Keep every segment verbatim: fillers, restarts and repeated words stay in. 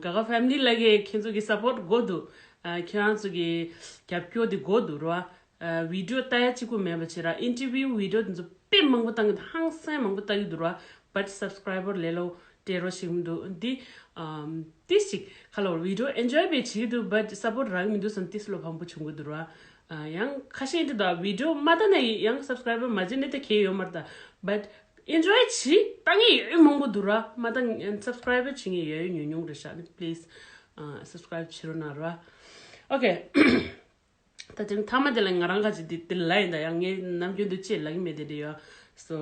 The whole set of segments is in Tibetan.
ག་ག་ཕེ་མི་ལི་ལ་གི་ཁྱེད་ཚོ་གི་སཔོར་ཊི་དགོས་འདུག་ཨ། ཁྱེད་རང་ཚོ་གི་རྒྱབ་སྐྱོར་དེ་དགོས་འདུག་ར། ཨ། བི་ཌི་ཡོ་ལྟ་ཡ་གཅིག་པུ་མེད་པ་བྱས་ར། ཨིན་ཊར་བིའུ་བི་ཌི་ཡོ་དེ་ཚོ་དཔེ་མང་པོ་བཏང་གི་འདུག་ཧང་སང་མང་པོ་ལྟ་གི་འདུག་ར། བཊ་སབ་སི་ཀ་རའི་བར་ལས་སླ་པོ་སྤྲད་རོགས་བྱེད་ཀྱི་མི་འདུག་འདི། ཨམ། ཏིས་ཅིག་ཁ་ལོ་བི་ཌི་ཡོ་ཨེན་ཇོའི་བྱེད་ཀྱི་འདུག་བཊ་སཔོར་ཊི་རག་གི་མི་འདུག་བསམ། ཏིས་བློ་ཕམ་པོ་བྱུང་གི་འདུག་ར། ཨ། ཡང་ཁ་ཤས་འདི་དང་བི་ཌི་ཡོ་མ་ལྟ་ན་ཡང་སབ་སི་ཀ་རའི་བར་མ་བྱེད་ནི་དེ་གལ་ཡོད་མ་རེད་ད། བཊ་ཨེན་ཇོའི་བྱེད་ལྟ་མཁན་ཡོད་མང་པོ་འདུག་ར། མ་ལྟ་སབ་སི་ཀ་རའི་བར་བྱེད་མཁན་ཡོད་ཉུང་ཉུང་རེད་ཤག་ནི། པི་ལི་སི་ཨ། སབ་སི་ཀ་རའི་བྱེད་རོགས་གནང་ར། ཨོ་ཁེ། ད་དེ་མཐའ་མ་དེ་ལ་ང་རང་ག་ཅིག་དེ་དེ་ལ་ཡིན་ད། ཡང་ངས་ནམ་རྒྱུན་དུ་ཅེས་ལབ་ཀྱི་མེད་དེ་འདྲ་ཡོད། So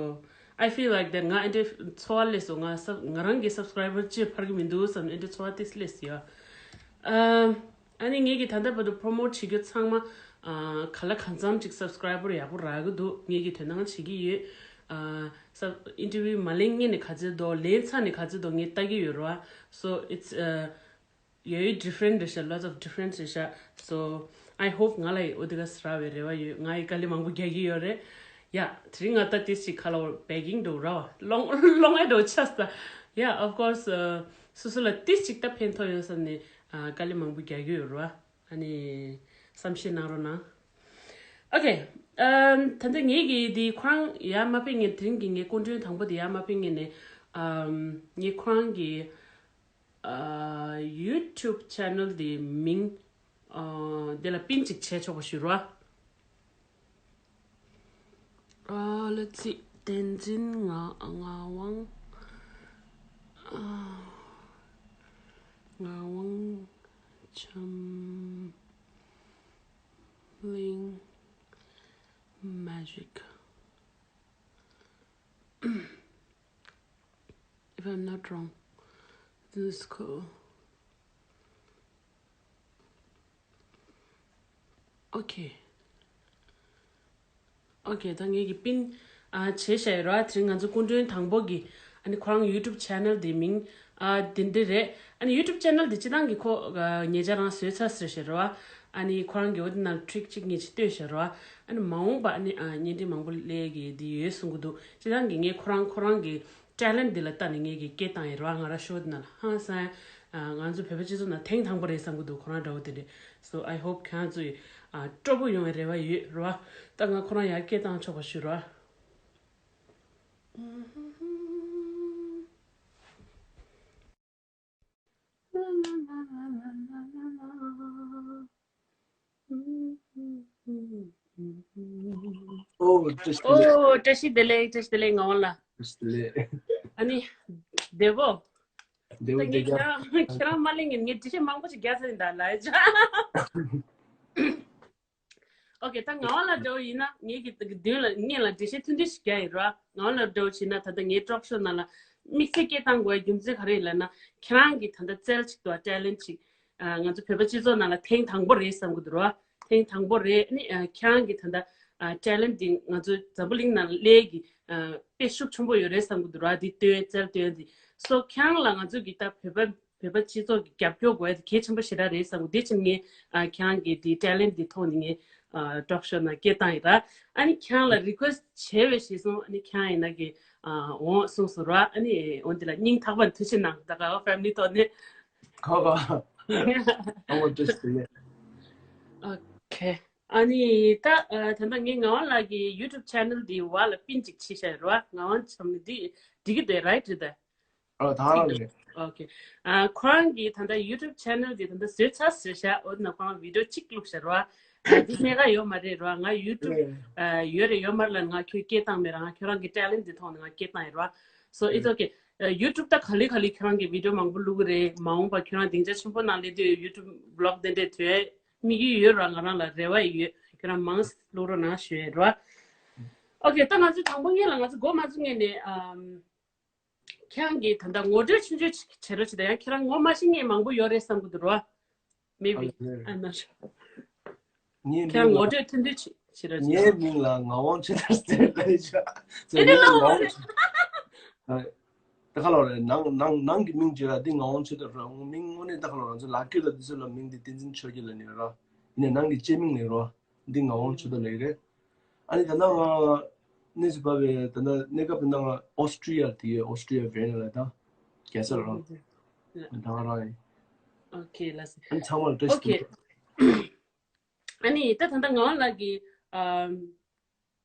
I feel like that ང་ཨེ་འདྲའི་ཚོར་བ་སླེབས་སོང་། ང་སབ་ང་རང་གི་སབ་སི་ཀ་རའི་བར་ཅིག་འཕར་གྱི་མི་འདུག་བསམ། ཨེ་འདྲའི་ཚོར་བ་དེ་སླེབས་ཡོད། ཨ། ཨ་ནི་ངེད་ཀྱི་ད་ལྟ་བར་དུ་པོ་རོ་མོ་ཊི་བྱེད་རྒྱུ་ཚང་མ། ཨ། ག་ལ་གང་འཚམ་ཅིག་སབ་སི་ཀ་རའི་བར་ཡག་པོ་རག་གི་འདུག་ངེད་ཀྱིས་དོ་སྣང་བྱེད་ཀྱི་ཡོད། ཨ། སབ་ཨིན་ཊར་བིའུ་མ་ལེན་སྔོན་ནས་ག་ཚོད་འདུག་ལེན་ཚར་ནས་ག་ཚོད་འདུག་ངས་ལྟ་གི་ཡོད་ར། So it's ཨ། ཡོད་ཡོད་ཌི་ཕ་རེན་ཊི་རེད་ཤག lots of difference རེད་ཤག So I hope ང་ལ་ཡི་འོ་དེ་ག་སི་རག་པའི་རེ་བ་ཡོད། ང་ཡི་དཀའ་ལས་མང་པོ་རྒྱག་གི་ཡོད་རེད། ཡ། དེ་རིང་ང་ད་ཏིས་ཅིག་ཁ་ལོ་བེ་གིང་འགྲོ་ར་བ། སློང་སློང་ཨེ་འགྲོ་ཆགས་ས། ཡ། Of course ཨ། སོ་སོ་ལ་ཏིས་ཅིག་ད་ཕན་ཐོགས་ཡོད་བསམ་ནས། ཨ། དཀའ་ལས་མང་པོ་རྒྱག་གི་ཡོད་ར། ཨ་ནི་བསམ་ཤེས་གནང་རོགས་གནང་། ཨོ་ཁེ། ཨམ། ད་ལྟ་ངེད་ཀྱིས་འདི་ཁོ་རང་ཡར་མ་ཕེབས་སྔོན། དེ་རིང་གི་ངའི་སྐུ་མགྲོན་དང་པོ་དེ་ཡར་མ་ཕེབས་སྔོན་ནས། ཨམ། ངས་ཁོ་རང་གི་ཨ། ཡུ་ཊུབ་ཆེ་ནལ་དེའི་མིང་། ཨ། དེ་ལ་པིན་ཅིག་བྱས་ཆོག་པ་ཞུ་རོགས། ཨ། Let's see. བསྟན་འཛིན་ངག་ངག་དབང་། ཨ། ངག་དབང་འཆམ་གླིང་མེ་ཇིག If I'm not wrong, this is cool. Okay. Okay, ད་ངེད་ཀྱི་པིན་ཨ་བྱས་བཞག་ཡོད་ར། དེ་རིང་ང་ཚོ་སྐུ་མགྲོན་དང་པོ་གི་ཨ་ནི་ཁོ་རང་ཡུ་ཊུབ་ཆེ་ནལ་དེའི་མིང་ཨ་དེ་འདྲ་རེད། ཨ་ནི་ཡུ་ཊུབ་ཆེ་ནལ་དེ་སྤྱིར་བཏང་གི་ཁོ་ཨ་ཉེ་ཆར་རང་བཟོས་ཚར་ཟེར་བཞག་ར་བ། ཨ་ནི་ཁོ་རང་གི་འོ་དེ་ནང་ཊིག་ཅིག་ངས་ཅིག་བཏོན་བཞག་ར་བ། ཨ་ནི་མ་འོངས་པ་ཨ་ནི་ཨ་བརྙན་འཕྲིན་མང་པོ་སླེབས་ཀྱི་དེ་ཡོད་གསུང་གི་འདུག་སྤྱིར་བཏང་གི་ངས་ཁོ་རང་ཁོ་རང་གི་ཊེ་ལེན་ཊི་འདི་ལ་ལྟ་ནས་ངེད་ཀྱིས་སྐད་བཏང་ཡོད་རེད་བ། ང་རང་ཤོ་འདི་ནང་ལ་ཧང་སང་། ང་ཚོ་བོད་པ་སྤྱི་ཚོགས་ནང་ཐེངས་དང་པོ་རེད་བསམ་གྱི་འདུག་ཁོ་རང་འདྲ་བོ་དེ་འདྲས། So I hope ཁྱེད་རང་ཚོ་ཡི་སྤྲོ་པོ་ཡོང་བའི་རེ་བ་ཡོད་རེད་བ། ད་ང་ཁོ་རང་ཡར་སྐད་བཏང་ཆོག་པ་ཞུ་རོགས། ཨོ། བཀྲ་ཤིས་བདེ་ལེགས། ཨོ། བཀྲ་ཤིས་བདེ་ལེགས། བཀྲ་ཤིས་བདེ་ལེགས་ངག་དབང་ལགས། བཀྲ་ཤིས་བདེ་ལེགས། ཨ་ནི་བདེ་པོ། བདེ་པོ། ད་ངས་བདེ་ཁྱེད་རང་ཁྱེད་རང་མ་གླེང་ངས་ངས་འགྲེལ་བཤད་མང་པོ་ཞིག་རྒྱག་ཚར་ཡིན་ད་ལ་ཡ་ཅག་ཨོ་ཁེ། ད་ངག་དབང་ལགས་འདྲ་བོ་ཡིན་ན་ངེད་ཀྱི་མདུན་ལ་སྔོན་ལ་འགྲེལ་བཤད་ཐུང་ཐུང་ཞིག་རྒྱག་ཡིན་ར། ངག་དབང་ལགས་འདྲ་བོ་བྱས་ན་ད་ལྟ་ངའི་ཊོག་ཤོ་ནང་ལ་དམིགས་བསལ་སྐད་བཏང་དགོས་པའི་རྒྱུ་མཚན་ག་རེ་ཡིན་ལབ་ན། ཁྱེད་རང་གི་ད་ལྟ་རྩལ་ཅིག་འདུག་ཨ། ཊེ་ལེན་ཊི་ཅིག་ཨ། ང་ཚོ་བོད་པ་སྤྱི་ཚོགས་ནང་ལ་ཐེངས་དང་པོ་རེད་བསམ་གྱི་འདུག་ར། ཐེངས་དང་པོ་རེད། ཨ་ནི་ཨ་ཁྱེད་རང་གི་ད་ལྟ་ཨ་ཊེ་ལེན་ཊི་འདི་ང་ཚོ་འཛམ་བུ་གླིང་ནང་ལ་སླེབས་ཀྱི་ཨ་དཔེ་ཤུགས་ཆེན་པོ་ཡོད་རེད་བསམ་གྱི་འདུག་ར། འདི་སྟོན་རྩལ་སྟོན་འདི། སོ་ཁྱེད་རང་ལ་ང་ཚོ་གི་ད་བོད་པ་བོད་པ་སྤྱི་ཚོགས་ཀྱི་རྒྱབ་སྐྱོར་དགོས་ཡ་དེ་གལ་ཆེན་པོ་ཞེ་དྲག་རེད་བསམ་གྱི་འདུག་དེ་ཕྱིར་ངས་ཨ་ཁྱེད་རང་གི་འདི་ཊེ་ལེན་ཊི་འདི་མཐོང་ནས་ངས་ཨ་ཊོག་ཤོ་ནང་སྐད་བཏང་ཡིན་ར། ཨ་ནི་ཁྱེད་རང་ལ་རི་ཀུ་ཨེ་སི་ཊི་བྱས་པའི་གཞི་བཟུང་། ཨ་ནི་ཁྱེད་རང་ཡིན་ན་གི་ཨ་འོང་གསུངས་སོང་ར། ཨ་ནི་འོ་འདི་ལ་སྙིང་ཐག་པ་ནས་ཐུགས་རྗེ་གནང་། ད་ག་བ་ཕེ་མི་ལི་ཐོག་ནས། ཁ་ཁ། ཨ་འོ་ཏོ་ཞིག་ལས། ཨོ་ཁེ། ཨ་ནི་ད་ཨ་ད་ལྟ་ངས་ངག་དབང་ལགས་ཀྱི་ཡུ་ཊུབ་ཆེ་ནལ་འདི་བར་ལ་པིན་ཅིག་བྱས་བཞག་ར། ངག་དབང་འཆམ་གླིང་འདི་འགྲིག་གི་འདུག་རའིཊ་རེད་ད། ཨ་ད་རང་རེད། ཨོ་ཁེ། ཨ་ཁོ་རང་གིས་ད་ལྟ་ཡུ་ཊུབ་ཆེ་ནལ་འདི་ད་ལྟ་བཟོས་ཚར་ཟེར་བཞག་འོ་ན་ཁོ་རང་བི་ཌི་ཡོ་གཅིག་བླུགས་བཞག་ར། ཨ་འདི་གནད་འགག་ཡོད་མ་རེད་ར། ང་ཡུ་ཊུབ་ཨ་ཡོད་རེད་ཡོད་མ་རེད་ལབ་ང་ཁྱོད་སྐད་བཏང་མེད་ར། ང་ཁྱོད་རང་གི་ཊེ་ལེན་ཊི་འདི་མཐོང་ནས་ང་སྐད་བཏང་ཡིན་ར། So it's okay. ཨ་ཡུ་ཊུབ་ད་ག་ལེ་ག་ལེ་ཁྱོད་རང་གི་བི་ཌི་ཡོ་མང་པོ་བླུག་གི་རེད། མ་འོངས་པ་ཁྱོད་རང་སྡིངས་ཆ་ཆེན་པོ་ནང་སླེབས་དུས་ཡུ་ཊུབ་བི་ལོག་དེ་འདྲས་ཐོན་དམིགས་ཡུལ་ཡོད་ར། ང་རང་ལ་རེ་བ་ཡོད། ཁྱོད་རང་མང་བླུག་རོགས་གནང་ཞུ་ཡ་ར། ཨོ་ཁེ། ད་ང་ཚོ་དང་པོ་ངེད་ལ་ང་ཚོ་འགོ་མ་བཙུགས་སྔོན་ནས་ཨམ། ཁྱེད་རང་གིས་ད་ལྟ་ངོ་སྤྲོད་ཆུང་ཆུང་ཅིག་བྱེད་རོགས་བྱེད་དང་། ཡང་ཁྱེད་རང་ངོ་མ་ཤེས་མཁན་མང་པོ་ཡོད་རེད་བསམ་གྱི་འདུག་ར། Maybe. ཨ་ལེ། I'm not sure. ངའི་ཁྱེད་རང་མིང་ལ་ངོ་སྤྲོད་ཐུང་ཐུང་ཅིག་བྱེད་རོགས་བྱེད་ངའི་དང་། མིང་ལ་ངག་དབང་ཆོས་དར་ཟེར་ལབ་ཡོད་ཤག་ཨེ་ནི་ངའི་མིང་ལ་ངག་ལོ་དབང་ཆོས། ཨ། ད་ཁ་ལོ་རེད། ནང་ནང་ནང་གི་མིང་བརྗོད་ཡ་འདི་ངག་དབང་ཆོས་དར་ར། མིང་དངོས་གནས་ད་ཁ་ལོ་རང་ཚོ་ལག་འཁྱེར་ལ་འདི་ཚོ་ལ་མིང་འདི་བསྟན་འཛིན་ཆོས་རྒྱལ་ལབ་ནི་ར། ཡིན་ནའི་ནང་གི་སྤྱི་མིང་ནི་ར། འདི་ངག་དབང་ཆོས་དར་ལབ་ཀྱི་རེད། ཨ་ནི་ད་ལྟ་ང་གནས་སུ་བབས་པའི་ད་ལྟ་གནས་སྐབས་ད་ལྟ་ང་ཨོ་སི་ཀྲི་ཡ་དེ་ཡོད། ཨོ་སི་ཀྲི་ཡ་ཝི་ཡེན་ན་ལ་ད་རྒྱལ་ས་རང་ད་ང་རང་ཡིན། ཨོ་ཁེ་ལགས་སེ། ཨ་ནི་ཚང་མར་བཀྲ་ཤིས་བདེ་ལེགས། ཨ་ནི་ད་ད་ལྟ་ངག་དབང་ལགས་ཀྱིས་ཨམ།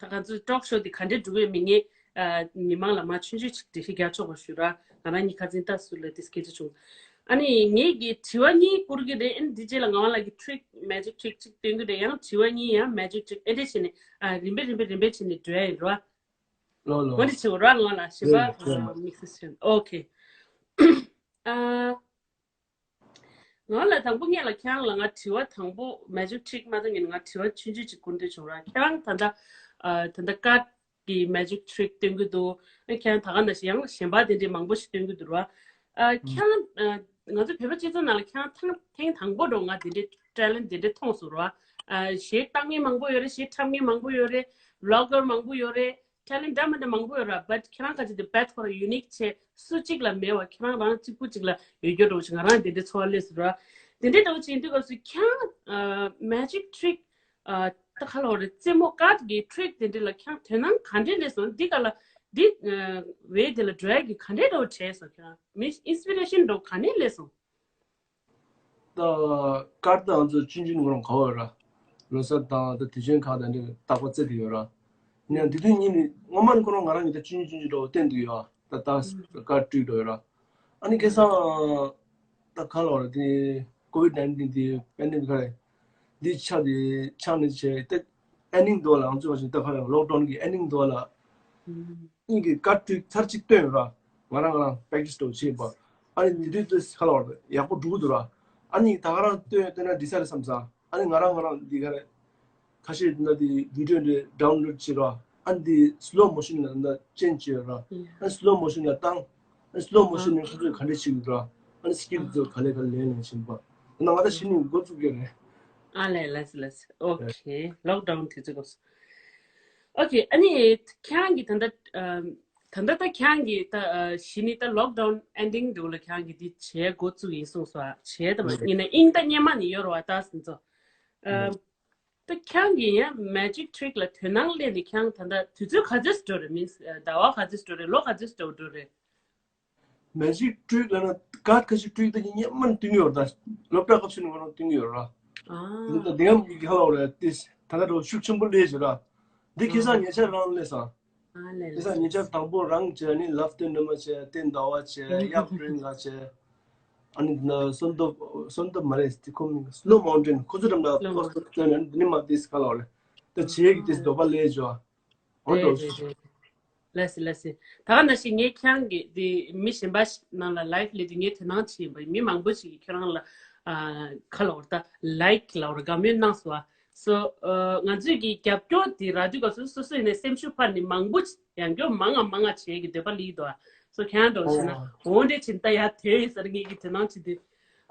ད་ང་ཚོའི་ཊོག་ཤོ་འདི་ག་འདྲས་འགྲོ་གི་ཡོད་མེད་ངས་ཨ། མི་མང་ལ་མར་ཆུང་ཆུང་ཅིག་འགྲེལ་བཤད་རྒྱག་ཆོག་པ་ཞུ་ར། ང་རང་གཉིས་ཁ་འཛིན་ལྟ་སུ་ལ་དེ་སྐད་ཆ་བྱུང་། ཨ་ནི་ངས་ཀྱི་དྲི་བ་གཉིས་བསྐུར་གི་རེད། ཨ་ནི་འདི་རྗེས་ལ་ངག་དབང་ལགས་ཀྱིས་ཊི་རིག་མེ་ཇིག་ཊི་རིག་ཅིག་སྟོན་གི་རེད། ཡང་དྲི་བ་གཉིས་ཡང་མེ་ཇིག་ཊི་རིག་ཨེ་འདྲས་བྱས་ནས་ཨ། རིམ་པས་རིམ་པས་རིམ་པས་བྱས་ནས་འགྲོ་ཡ་ཡིན་ར། ལོ་ལོ། འོ་འདི་བྱེད་དགོས་ར། ངག་དབང་ལགས་གཞན་པ་རེད་རེད། དམིགས་བསལ་བྱས་ན་ཨོ་ཁེ། ཨ། ང་ལ་དང་པོ་ངས་ལ་ཁྱེད་རང་ལ་ང་དྲི་བ་དང་པོ་མེ་ཇིག་ཊི་རིག་མ་གཏོང་གིན་ང་དྲི་བ་ཆུང་ཆུང་ཅིག་བསྐུར་འདོད་བྱུང་ར། ཁྱེད་རང་ད་ལྟ་ཨ། ད་ལྟ་ཀཌ་གི་མེ་ཇིག་ཊི་རིག་སྟོན་གི་འདུག་ཁྱེད་རང་ད་ག་ནང་བཞིན་ཡང་གཞན་པ་དེ་འདྲའི་མང་པོ་ཞིག་སྟོན་གི་འདུག་ར། ཨ། ཁྱེད་རང་ཨ། ང་ཚོ་བོད་པ་སྤྱི་ཚོགས་ནང་ལ་ཁྱེད་རང་ཐེངས་ཐེངས་དང་པོ་འགྲོ་ང་དེ་འདྲའི་ཊེ་ལེན་ཊི་དེ་འདྲའི་མཐོང་སོང་ར། ཨ། གཞས་བཏང་མཁན་མང་པོ་ཡོད་རེད། གཞས་འཁྲབ་མཁན་མང་པོ་ཡོད་རེད། བི་ལོག་གར་མང་པོ་ཡོད་རེད། ཊེ་ལེན་ཊི་འདྲ་མི་འདྲ་མང་པོ་ཡོད་ར། བཊ་ཁྱེད་རང་ག་ཅིག་དེ་བཊ་ཁོ་རང་ཡུ་ནིག་བྱས་སུ་གཅིག་ལ་མེད་པ་ཁྱེད་རང་རང་གཅིག་པུ་གཅིག་ལ་ཡོད་རྒྱུ་འགྲོ་ཞིག་ང་རང་དེ་འདྲའི་ཚོར་བ་སླེབས་སོང་ར། དེ་འདྲའི་འདྲ་བོ་བྱེད་དུས་སྐབས་སུ་ཁྱེད་རང་མེ་ཇིག་ཊི་རིག་ད་ག་ལ་བ་རེད། རྩེད་མོ་ཀཌ་གི་ཊི་རིག་དེ་འདྲ་ལ་ཁྱེད་རང་དོན་སྣང་ག་འདྲས་སླེབས་སོང་། འདི་ག་ལ་འདི་བའི་དེ་ལ་འགྲོ་ཡ་གི་ག་འདྲས་འདྲ་བོ་བྱས་སོང་། ཁྱེད་རང་མི་ཨིན་སི་པི་རེ་ཤན་འདྲ་བོ་ག་ནས་སླེབས་སོང་། ད་ཀཌ་ང་ཚོ་ཆུང་ཆུང་ནས་ཁོ་རང་ག་བ་ར། ལོ་གསར་དང་ད་དུས་ཆེན་ཁག་དང་འདྲ་རྟག་པར་རྩེ་གི་ཡོད་ར། ཡང་དེ་དུས་ཉིད་ནས་སྔོན་མ་ནས་ཁོ་རང་ང་རང་གི་ད་ཆུང་ཆུང་ཆུང་ཆུང་འདྲ་བོ་བསྟན་འདུག་ཡོད། ད་ད་ཀཌ་སྤྲུལ་འགྲོ་ཡོད་ར། ཨ་ནི་ཁ་སང་ད་ག་ལ་བ་ར། དེ་ཀོ་ཝིཌ་ནའིན་ཊིན་དེ་པེན་ཌེ་མིག་ག་རེ་འདི་ཆགས་དེ་ཆགས་ནས་བྱས་ཏེ་ཨེན་ཌིང་དུ་བ་ལ་ང་ཚོ་བ་ཞིག་ད་ག་རེ་ལོག་ཌའུན་གི་ཨེན་ཌིང་དུ་བ་ལ། ཨིན་གྱི་ཀཌ་ཊི་རིག་ཚར་གཅིག་བཏོན་ར། ང་རང་ང་རང་པེག་ཊི་སི་འདྲ་བོ་བྱེད་པ། ཨ་ནི་དེ་དུས་དུས་ཁ་ལ་བར་ཡག་པོ་འགྲོ་གི་འདུག་ར། ཨ་ནི་ད་ག་རང་བཏོན་བཏོན་ན་འགྲིག་ས་རེད་བསམ་ས། ཨ་ནི་ང་རང་ང་རང་འདི་ག་རེ། ཁ་ཤས་འདི་འདི་བི་ཌིའོ་འདི་ཌའུན་ལོཌ་བྱེད་ར། ཨ་ནི་འདི་སི་ལོ་མོ་ཤན་ལ་འདི་ཅེན་ཇི་བྱེད་ར། ཨ་ནི་སི་ལོ་མོ་ཤན་ལ་བཏང་། ཨ་ནི་སི་ལོ་མོ་ཤན་ནི་ཁོ་ཚོས་ག་འདྲས་བྱེད་གི་འདུག་ར། ཨ་ནི་སི་ཀིལ་ཚོ་ག་ལེ་ག་ལེ་ལེན་ལེན་བྱེད་པ། ཨ་ནི་ང་ད་ཤི་ནི་འགོ་བཙུགས་ཀྱི་རེད། ཨ་ལས་ལས་ལས། ཨོ་ཁེ། ལོག་ཌའུན་དུས་ཚོད་འགོ་ཚུགས། ཨོ་ཁེ། ཨ་ནི་ཁྱེད་རང་གིས་ད་ལྟ་ཨམ། ད་ལྟ་ད་ཁྱེད་རང་གིས་ད་ཨ། གཞི་ནས་ད་ལོག་ཌའུན་ཨེན་ཌིང་འདྲ་བོ་ལ་ཁྱེད་རང་གིས་འདི་བྱས་འགོ་བཙུགས་ཡིན་གསུངས་སོང་། བྱས་ད་མ་ཡིན་ན་དབྱིན་ད་སྔོན་མ་ནས་ཡོད་རེད་བ་ད་སེམས་ཚོ། ཨམ། ད་ཁྱེད་རང་གིས་ཡང་མེ་ཇིག་ཊི་རིག་ལ་དོ་སྣང་སླེབས་ནས་ཁྱེད་རང་ད་ལྟ་དུས་ཚོད་ག་ཚོད་འགྲོ་རེད། མིན་ཟེར་ཟླ་བ་ག་ཚོད་འགྲོ་རེད། ལོ་ག་ཚོད་འགྲོ་རེད། མེ་ཇིག་ཊི་རིག་ལབ་ན་ཀཌ་ཁ་ཤས་ཊི་རིག་ད་ཉི་མ་སྟོན་གྱི་ཡོད་རེད། ད་སློབ་གྲྭ་སྐབས་སུ་ནས་ང་རང་སྟོན་གྱི་ཡོད་རེད། ཨ། འདི་ད་འདི་ཡང་གི་ཧ་ལོ་རེད། ཏིས་ད་ལྟ་འགྲོ་ཤུགས་ཆེན་པོ་སླེབས་བྱས་ར། འདི་ཁ་སང་ཉེ་ཆར་རང་སླེབས་སོང་། ཨ་ལས་ཁ་ལས། སང་ཉེ་ཆར་དང་པོ་རང་བྱས། ནི་ལབ་སྟོན་འདྲ་མ་བྱས། ཏེ་ཟླ་བ་བྱས། གཡག་ཊི་རེན་ལ་བྱས། ཨ་ནི་ན་སོན་ཏོ་སོན་ཏོ་མ་རེད། དེ་ཁོ་མིང་སི་ནོ་མའུན་ཊེན་ཁོ་ཚོ་འགྲམ་ལ་སི་ནོ་ཁོ་ཚོ་མའུན་ཊེན་སྟོན་ནས་འདི་ནི་མ་ཏིས་ཧ་ལོ་རེད། ད་བྱས་ཀྱི་ཏིས་འདོད་པ་སླེབས་བྱས། འོ་འགྲོ། རེད་རེད་རེད། ལགས་སེ་ལགས་སེ། ད་ག་ནང་བཞིན་ངས་ཁྱེད་རང་གི་དེ་མི་གཞན་པ་ཞིག་ནང་ལ་ལའེབ་སླེབས་དུས་ངས་དོ་སྣང་བྱེད་ཡིན་པ་ཡིན། མི་མང་པོ་ཞིག་གིས་ཁྱེད་རང་ལ་ཨ། ག་ལབ་དགོས་རེད། ད་ལའིཀ་ལབ་དགོས་རེད། དགའ་མོས་གནང་སོང་ཨ། སོ་ཨ། ང་ཚོས་ཀྱི་རྒྱབ་སྐྱོར་དེ་རག་དུས་སྐབས་སུ་སོ་སོ་ཡིན་ནའི་སེམས་ཤུགས་འཕར་ནས་མང་པོ་ཡང་སྐྱོར་མང་ང་མང་ང་བྱེད་ཀྱི་འདོད་པ་སླེབས་འདུག་ཨ། སོ་ཁྱེད་རང་འདྲ་བོ་བྱས་ན་འོ་འདྲས་བྱས་ནས་ད་ཡར་དོན་ཡིན་ཟེར་ངས་ཀྱི་དོ་སྣང་བྱེད་དུས།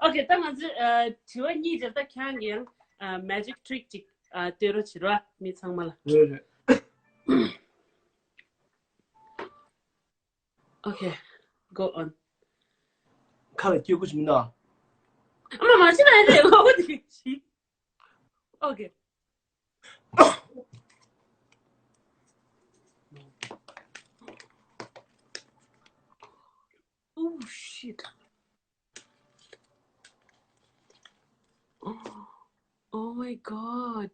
ཨོ་ཁེ། ད་ང་ཚོས་ཨ། དྲི་བ་གཉིས་བྱས། ད་ཁྱེད་རང་གིས་ཡང་ཨ། མེ་ཇིག་ཊི་རིག་ཅིག་ཨ། སྟོན་རོགས་བྱེད་རོགས་ཨ། མི་ཚང་མ་ལ། རེད་རེད། Okay, go on. ཁ་ལ་སྐྱེ་དགུ་ཞིག་མིན་ན། ཨ་མ་མ་ཤི་ན་རེད་ལོ་དེ་ཤི། Okay. Oh shit. Oh, oh my god.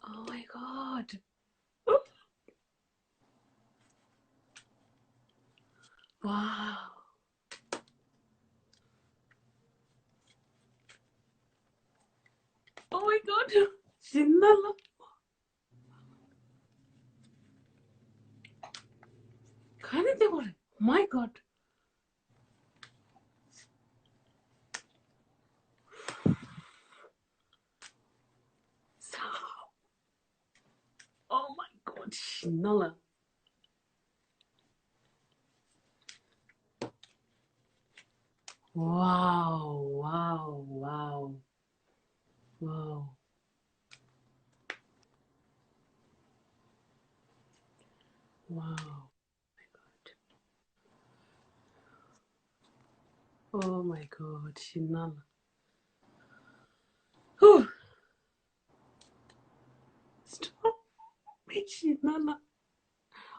Oh my god. Wow. Oh my god. ཞིམ་ན་ལ། ག་ནས་བལྟས་པ་རེད། My god. Oh my god. ཞིམ་ན་ལ། Wow, wow, wow. Wow. Wow. Oh my god. Oh my god. ཞིམ་ན་ལ། Whew. Stop it, Shinala.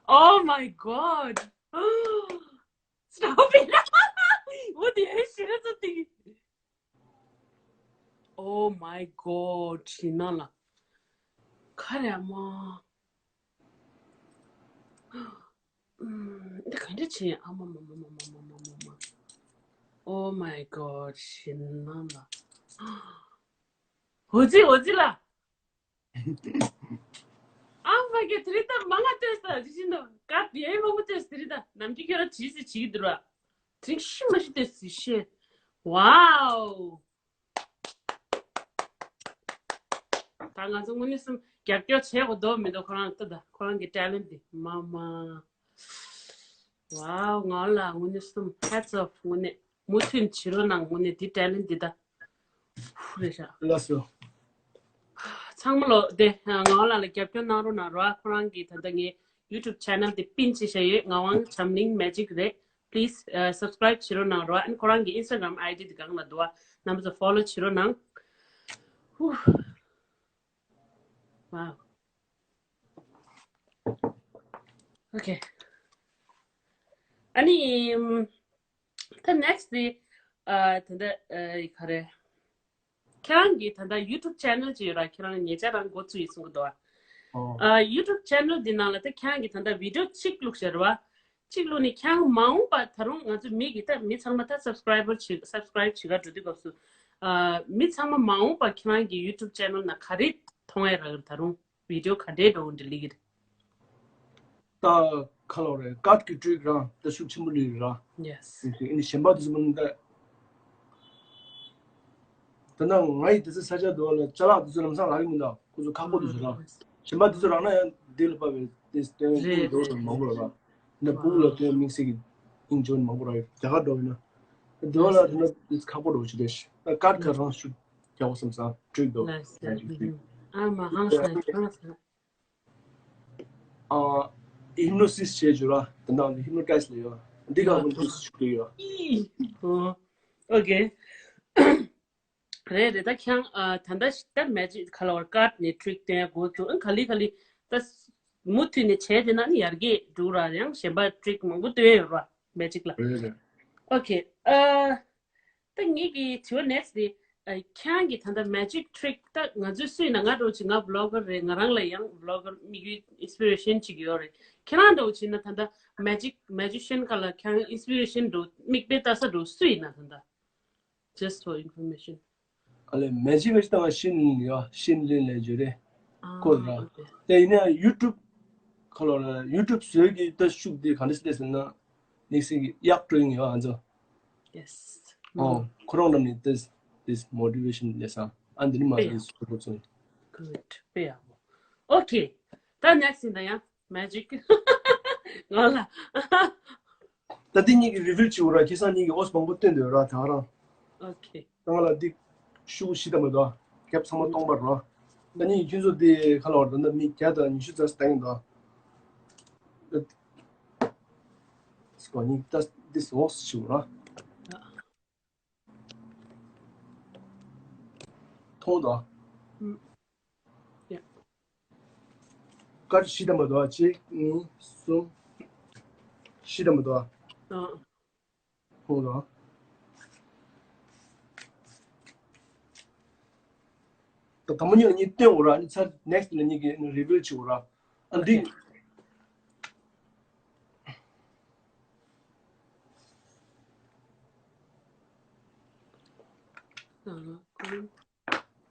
Oh my God. Stop it. What the hell is this thing? Oh my God, Shinala. ཁ་རེ་མ། འདི་ག་འདྲ་བྱེད། ཨ་མ་མ་མ། Oh my God, Shinala. འོ་ཙི་འོ་ཙི་ལ། ཨ་མ་གི་དེ་རིང་ད་མང་ང་ལྟོས་ས་ཅི་ཅི་འདུག་ཀ་བི་ཨེ་མང་པོ་ལྟོས་ས། དེ་རིང་ད་ནམ་རྒྱུན་ཁྱོད་རང་བྱིས་སི་བྱིས་འདུག་ར། དེ་རིང་ཤི་མ་ཤི་ལྟོས་སི་ཤེ། Wow. ད་ང་ཚོ་དངོས་གནས་སེམས་རྒྱབ་སྐྱོར་བྱེད་དགོས་འདུག་མི་འདུག་ཁོ་རང་ལྟ་ད་ཁོ་རང་གི་ཊེ་ལེན་ཊི་འདི་མ་མ། Wow, ང་ལ་དངོས་གནས་སེམས་hats off དངོས་གནས་མུ་མཐུད་བྱེད་རོགས་གནང་དངོས་གནས་འདི་ཊེ་ལེན་ཊི་འདི་ད། ཧུ་རེ་ཤ། ལགས་སོ། ཚང་མ་ལོ་དེ་ངག་དབང་ལགས་ལ་རྒྱབ་སྐྱོར་གནང་རོགས་གནང་རོགས། ཁོ་རང་གི་ད་ལྟ་ངའི་YouTube channel དེ་pin བྱས་བཞག་ཡོད། ངག་དབང་བྱམས་གླིང་magic རེད། Please subscribe བྱེད་རོགས་གནང་རོགས། ཨན་ཁོ་རང་གི་Instagram ID དེ་སྒང་ལ་འདུག་བ། རྣམ་པ་ཚོ་follow བྱེད་རོགས་གནང་། ཧུ། Wow. Okay. ཨ་ནི་ད་next དེ་ད་ལྟ་ག་རེ། ཁྱེད་རང་གི་ད་ལྟ་YouTube channel ཅིག་ཡོད་ར། ཁྱེད་རང་ཉེ་ཆར་རང་འགོ་བཙུགས་ཡིན་གསུང་གི་འདུག་ཨ། ཨ། YouTube channel འདི་ནང་ལ་ད་ཁྱེད་རང་གི་ད་ལྟ་video གཅིག་བླུགས་ཤར་བ། གཅིག་བླུགས་ནས་ཁྱེད་རང་མ་འོངས་པ་ད་རུང་ང་ཚོ་མི་གི་ད་མི་ཚང་མ་ད་subscriber བྱེད་subscribe བྱེད་ག་འགྲོ་དུས་སྐབས་སུ། ཨ། མི་ཚང་མ་མ་འོངས་པ་ཁྱེད་རང་གི་YouTube channel ནང་ག་རེ་མཐོང་ཡ་རག་ད་རུང་video ག་འདྲའི་འགྲོ་འདི་ལི་གི་རེད། ད་ཁ་ལོ་རེད། ཀཊ་ཀྱི་ཊིག་རང་ད་ཤུགས་ཆེན་པོ་ལི་ར། Yes. ཨ་ནི་གཞན་པ་དེ་ཚོ་མ་ནི་ད། ད་ནང་ང་ཡི་དེ་ཚོ་ས་ཆ་དུ་ལ་ཅ་ལག་དེ་ཚོ་ལམ་སང་ལག་གི་མི་འདུག་ཁོ་ཚོ་ཁག་པོ་དེ་ཚོ་ར། གཞན་པ་དེ་ཚོ་རག་ན་ཡང་དེ་ལ་དཔག་པའི་དེ་སྟོན་རེད། འགྲོ་རེད། མང་པོ་ར། ད་ཕྲུ་གུ་ལ་སྟོན་དམིགས་བསལ་གྱི་ཨིན་ཇོན་མང་པོ་ར་རྒྱ་གར་འགྲོ་ཡིན་ན། དེ་བ་ལ་དེ་ན་དེ་ཁག་པོ་འགྲོ་ཆུ་དེ་ཤི་ད་ཀཊ་ཁ་རང་ཤུགས་རྒྱག་པ་བསམ་སང་ཊིག་འདུག Nice. ཨ་མ་ཧང་སང་ཧང་སང་། ཨ། ཧིབ་ནོ་སིས་བྱེད་རྒྱུ་ར། དེ་འདྲ་ཧིབ་ནོ་ཊའིཛ་ལ་ཡོད། འདི་ག་ཧིབ་ནོ་སིས་བྱེད་ཀྱི་ཡོད། ཨོ། ཨོ་ཀེ། རེད་རེད། ད་ཁྱང་ཨ་ད་ལྟ་ད་མེ་ཇིག་ག་ལ་བར་ཀཊ་ནས་ཊིག་སྟོན་འགོ་བཙུགས། ཨ་ག་ལེ་ག་ལེ་ད་མུ་མཐུད་ནས་བྱས་དེ་ན་ནི་ཡར་རྒྱས་འགྲོ་ར། ཡང་གཞན་པ་ཊིག་མང་པོ་སྟོན་ཡོད་ར་མེ་ཇིག་ལ། རེད་རེད། ཨོ་ཀེ། ཨ། ད་ངེད་ཀྱི་དྲི་བ་ནེགསི་དེ། ཨ། ཁྱེད་རང་གི་ད་ལྟ་མེ་ཇིག་ཊིག་ད་ང་ཚོའི་སུས་ན་ང་འགྲོ་ཅིག་ང་བི་ལོག་གར་རེད། ང་རང་ལ་ཡང་བི་ལོག་གར་དམིགས་ཡུལ་ཨིན་སི་པི་རེ་ཤན་ཅིག་ཡོད་རེད། ཁྱེད་རང་འགྲོ་ཅིག་ན་ད་ལྟ་མེ་ཇིག་མེ་ཇི་ཤན་ག་ལ་ཁྱེད་རང་ཨིན་སི་པི་རེ་ཤན་འགྲོ་མིག་དཔེ་ལྟ་ས་འགྲོ་སུས་ན་ད་ལྟ། Just for information. ཨ་ལེ་མེ་ཇིག་ལ་ཅི་ད་ང་ཤིན་ཡོད། ཤིན་ལིན་ལས་བརྗོད་རེད། ཨ་ཁོ་ལ། ཨོ་ཀེ། དེ་ཡིན་ན་ཡུ་ཊུབ་ཁོ་ལ་ཡུ་ཊུབ་བཟོས་ཀྱི་ད་ཤུགས་དེ་ག་འདྲ་སེ་ཟེར་ན། ནེགསི་ཡག་ཀྲོ་ཡིན་ཡོད་ང་ཚོ། Yes. ཨོ། ཁོ་རང་རྣམས་ནི་this this motivation ལས་སང་ཨ་འདི་ནི་མ་དཔེ་ཡག་ཟེར་ཁོ་ཚོ། Good. དཔེ་ཡག་པོ། ཨོ་ཀེ། ད་ནེགསི་ཡིན་ད་ཡང་མེ་ཇིག་ང་ལ། ད་འདི་གཉིས་ཀྱི་རི་བིལ་བྱེད་འོ་ར། ཁྱེད་ཚང་གཉིས་ཀྱི་ཨོས་མང་པོ་བསྟན་འདོད་ར་ད་རང་། ཨོ་ཀེ། ད་ང་ལ་འདི་ཤུགས་ཤི་ད་མ་གཏོགས་རྒྱབ་ཚང་མ་སྟོང་པ་ར། ད་ནི་ཁྱེད་ཚོ་དེ་ཁ་ལ་བར་ད་ལྟ་མི་བརྒྱ་དང་ཉི་ཤུ་རྩ་སྟེང་དང་། སྐོ་ནི་ད་འདི་སོགས་ཤི་འོ་ར། མཐོང་དང་། ཡ། ཀཊ་བཞི་དམ་པ་དོ། གཅིག་གཉིས་གསུམ། བཞི་དམ་པ་དོ། ཨ། མཐོང་དང་། ད་དང་པོ་གཉིས་ལ་གཉིས་སྟོན་འོ་ར། ཨ་ནི་ཚར་ནེགསི་ལ་གཉིས་ཀྱི་རི་བིལ་བྱེད་འོ་ར། ཨ་འདི།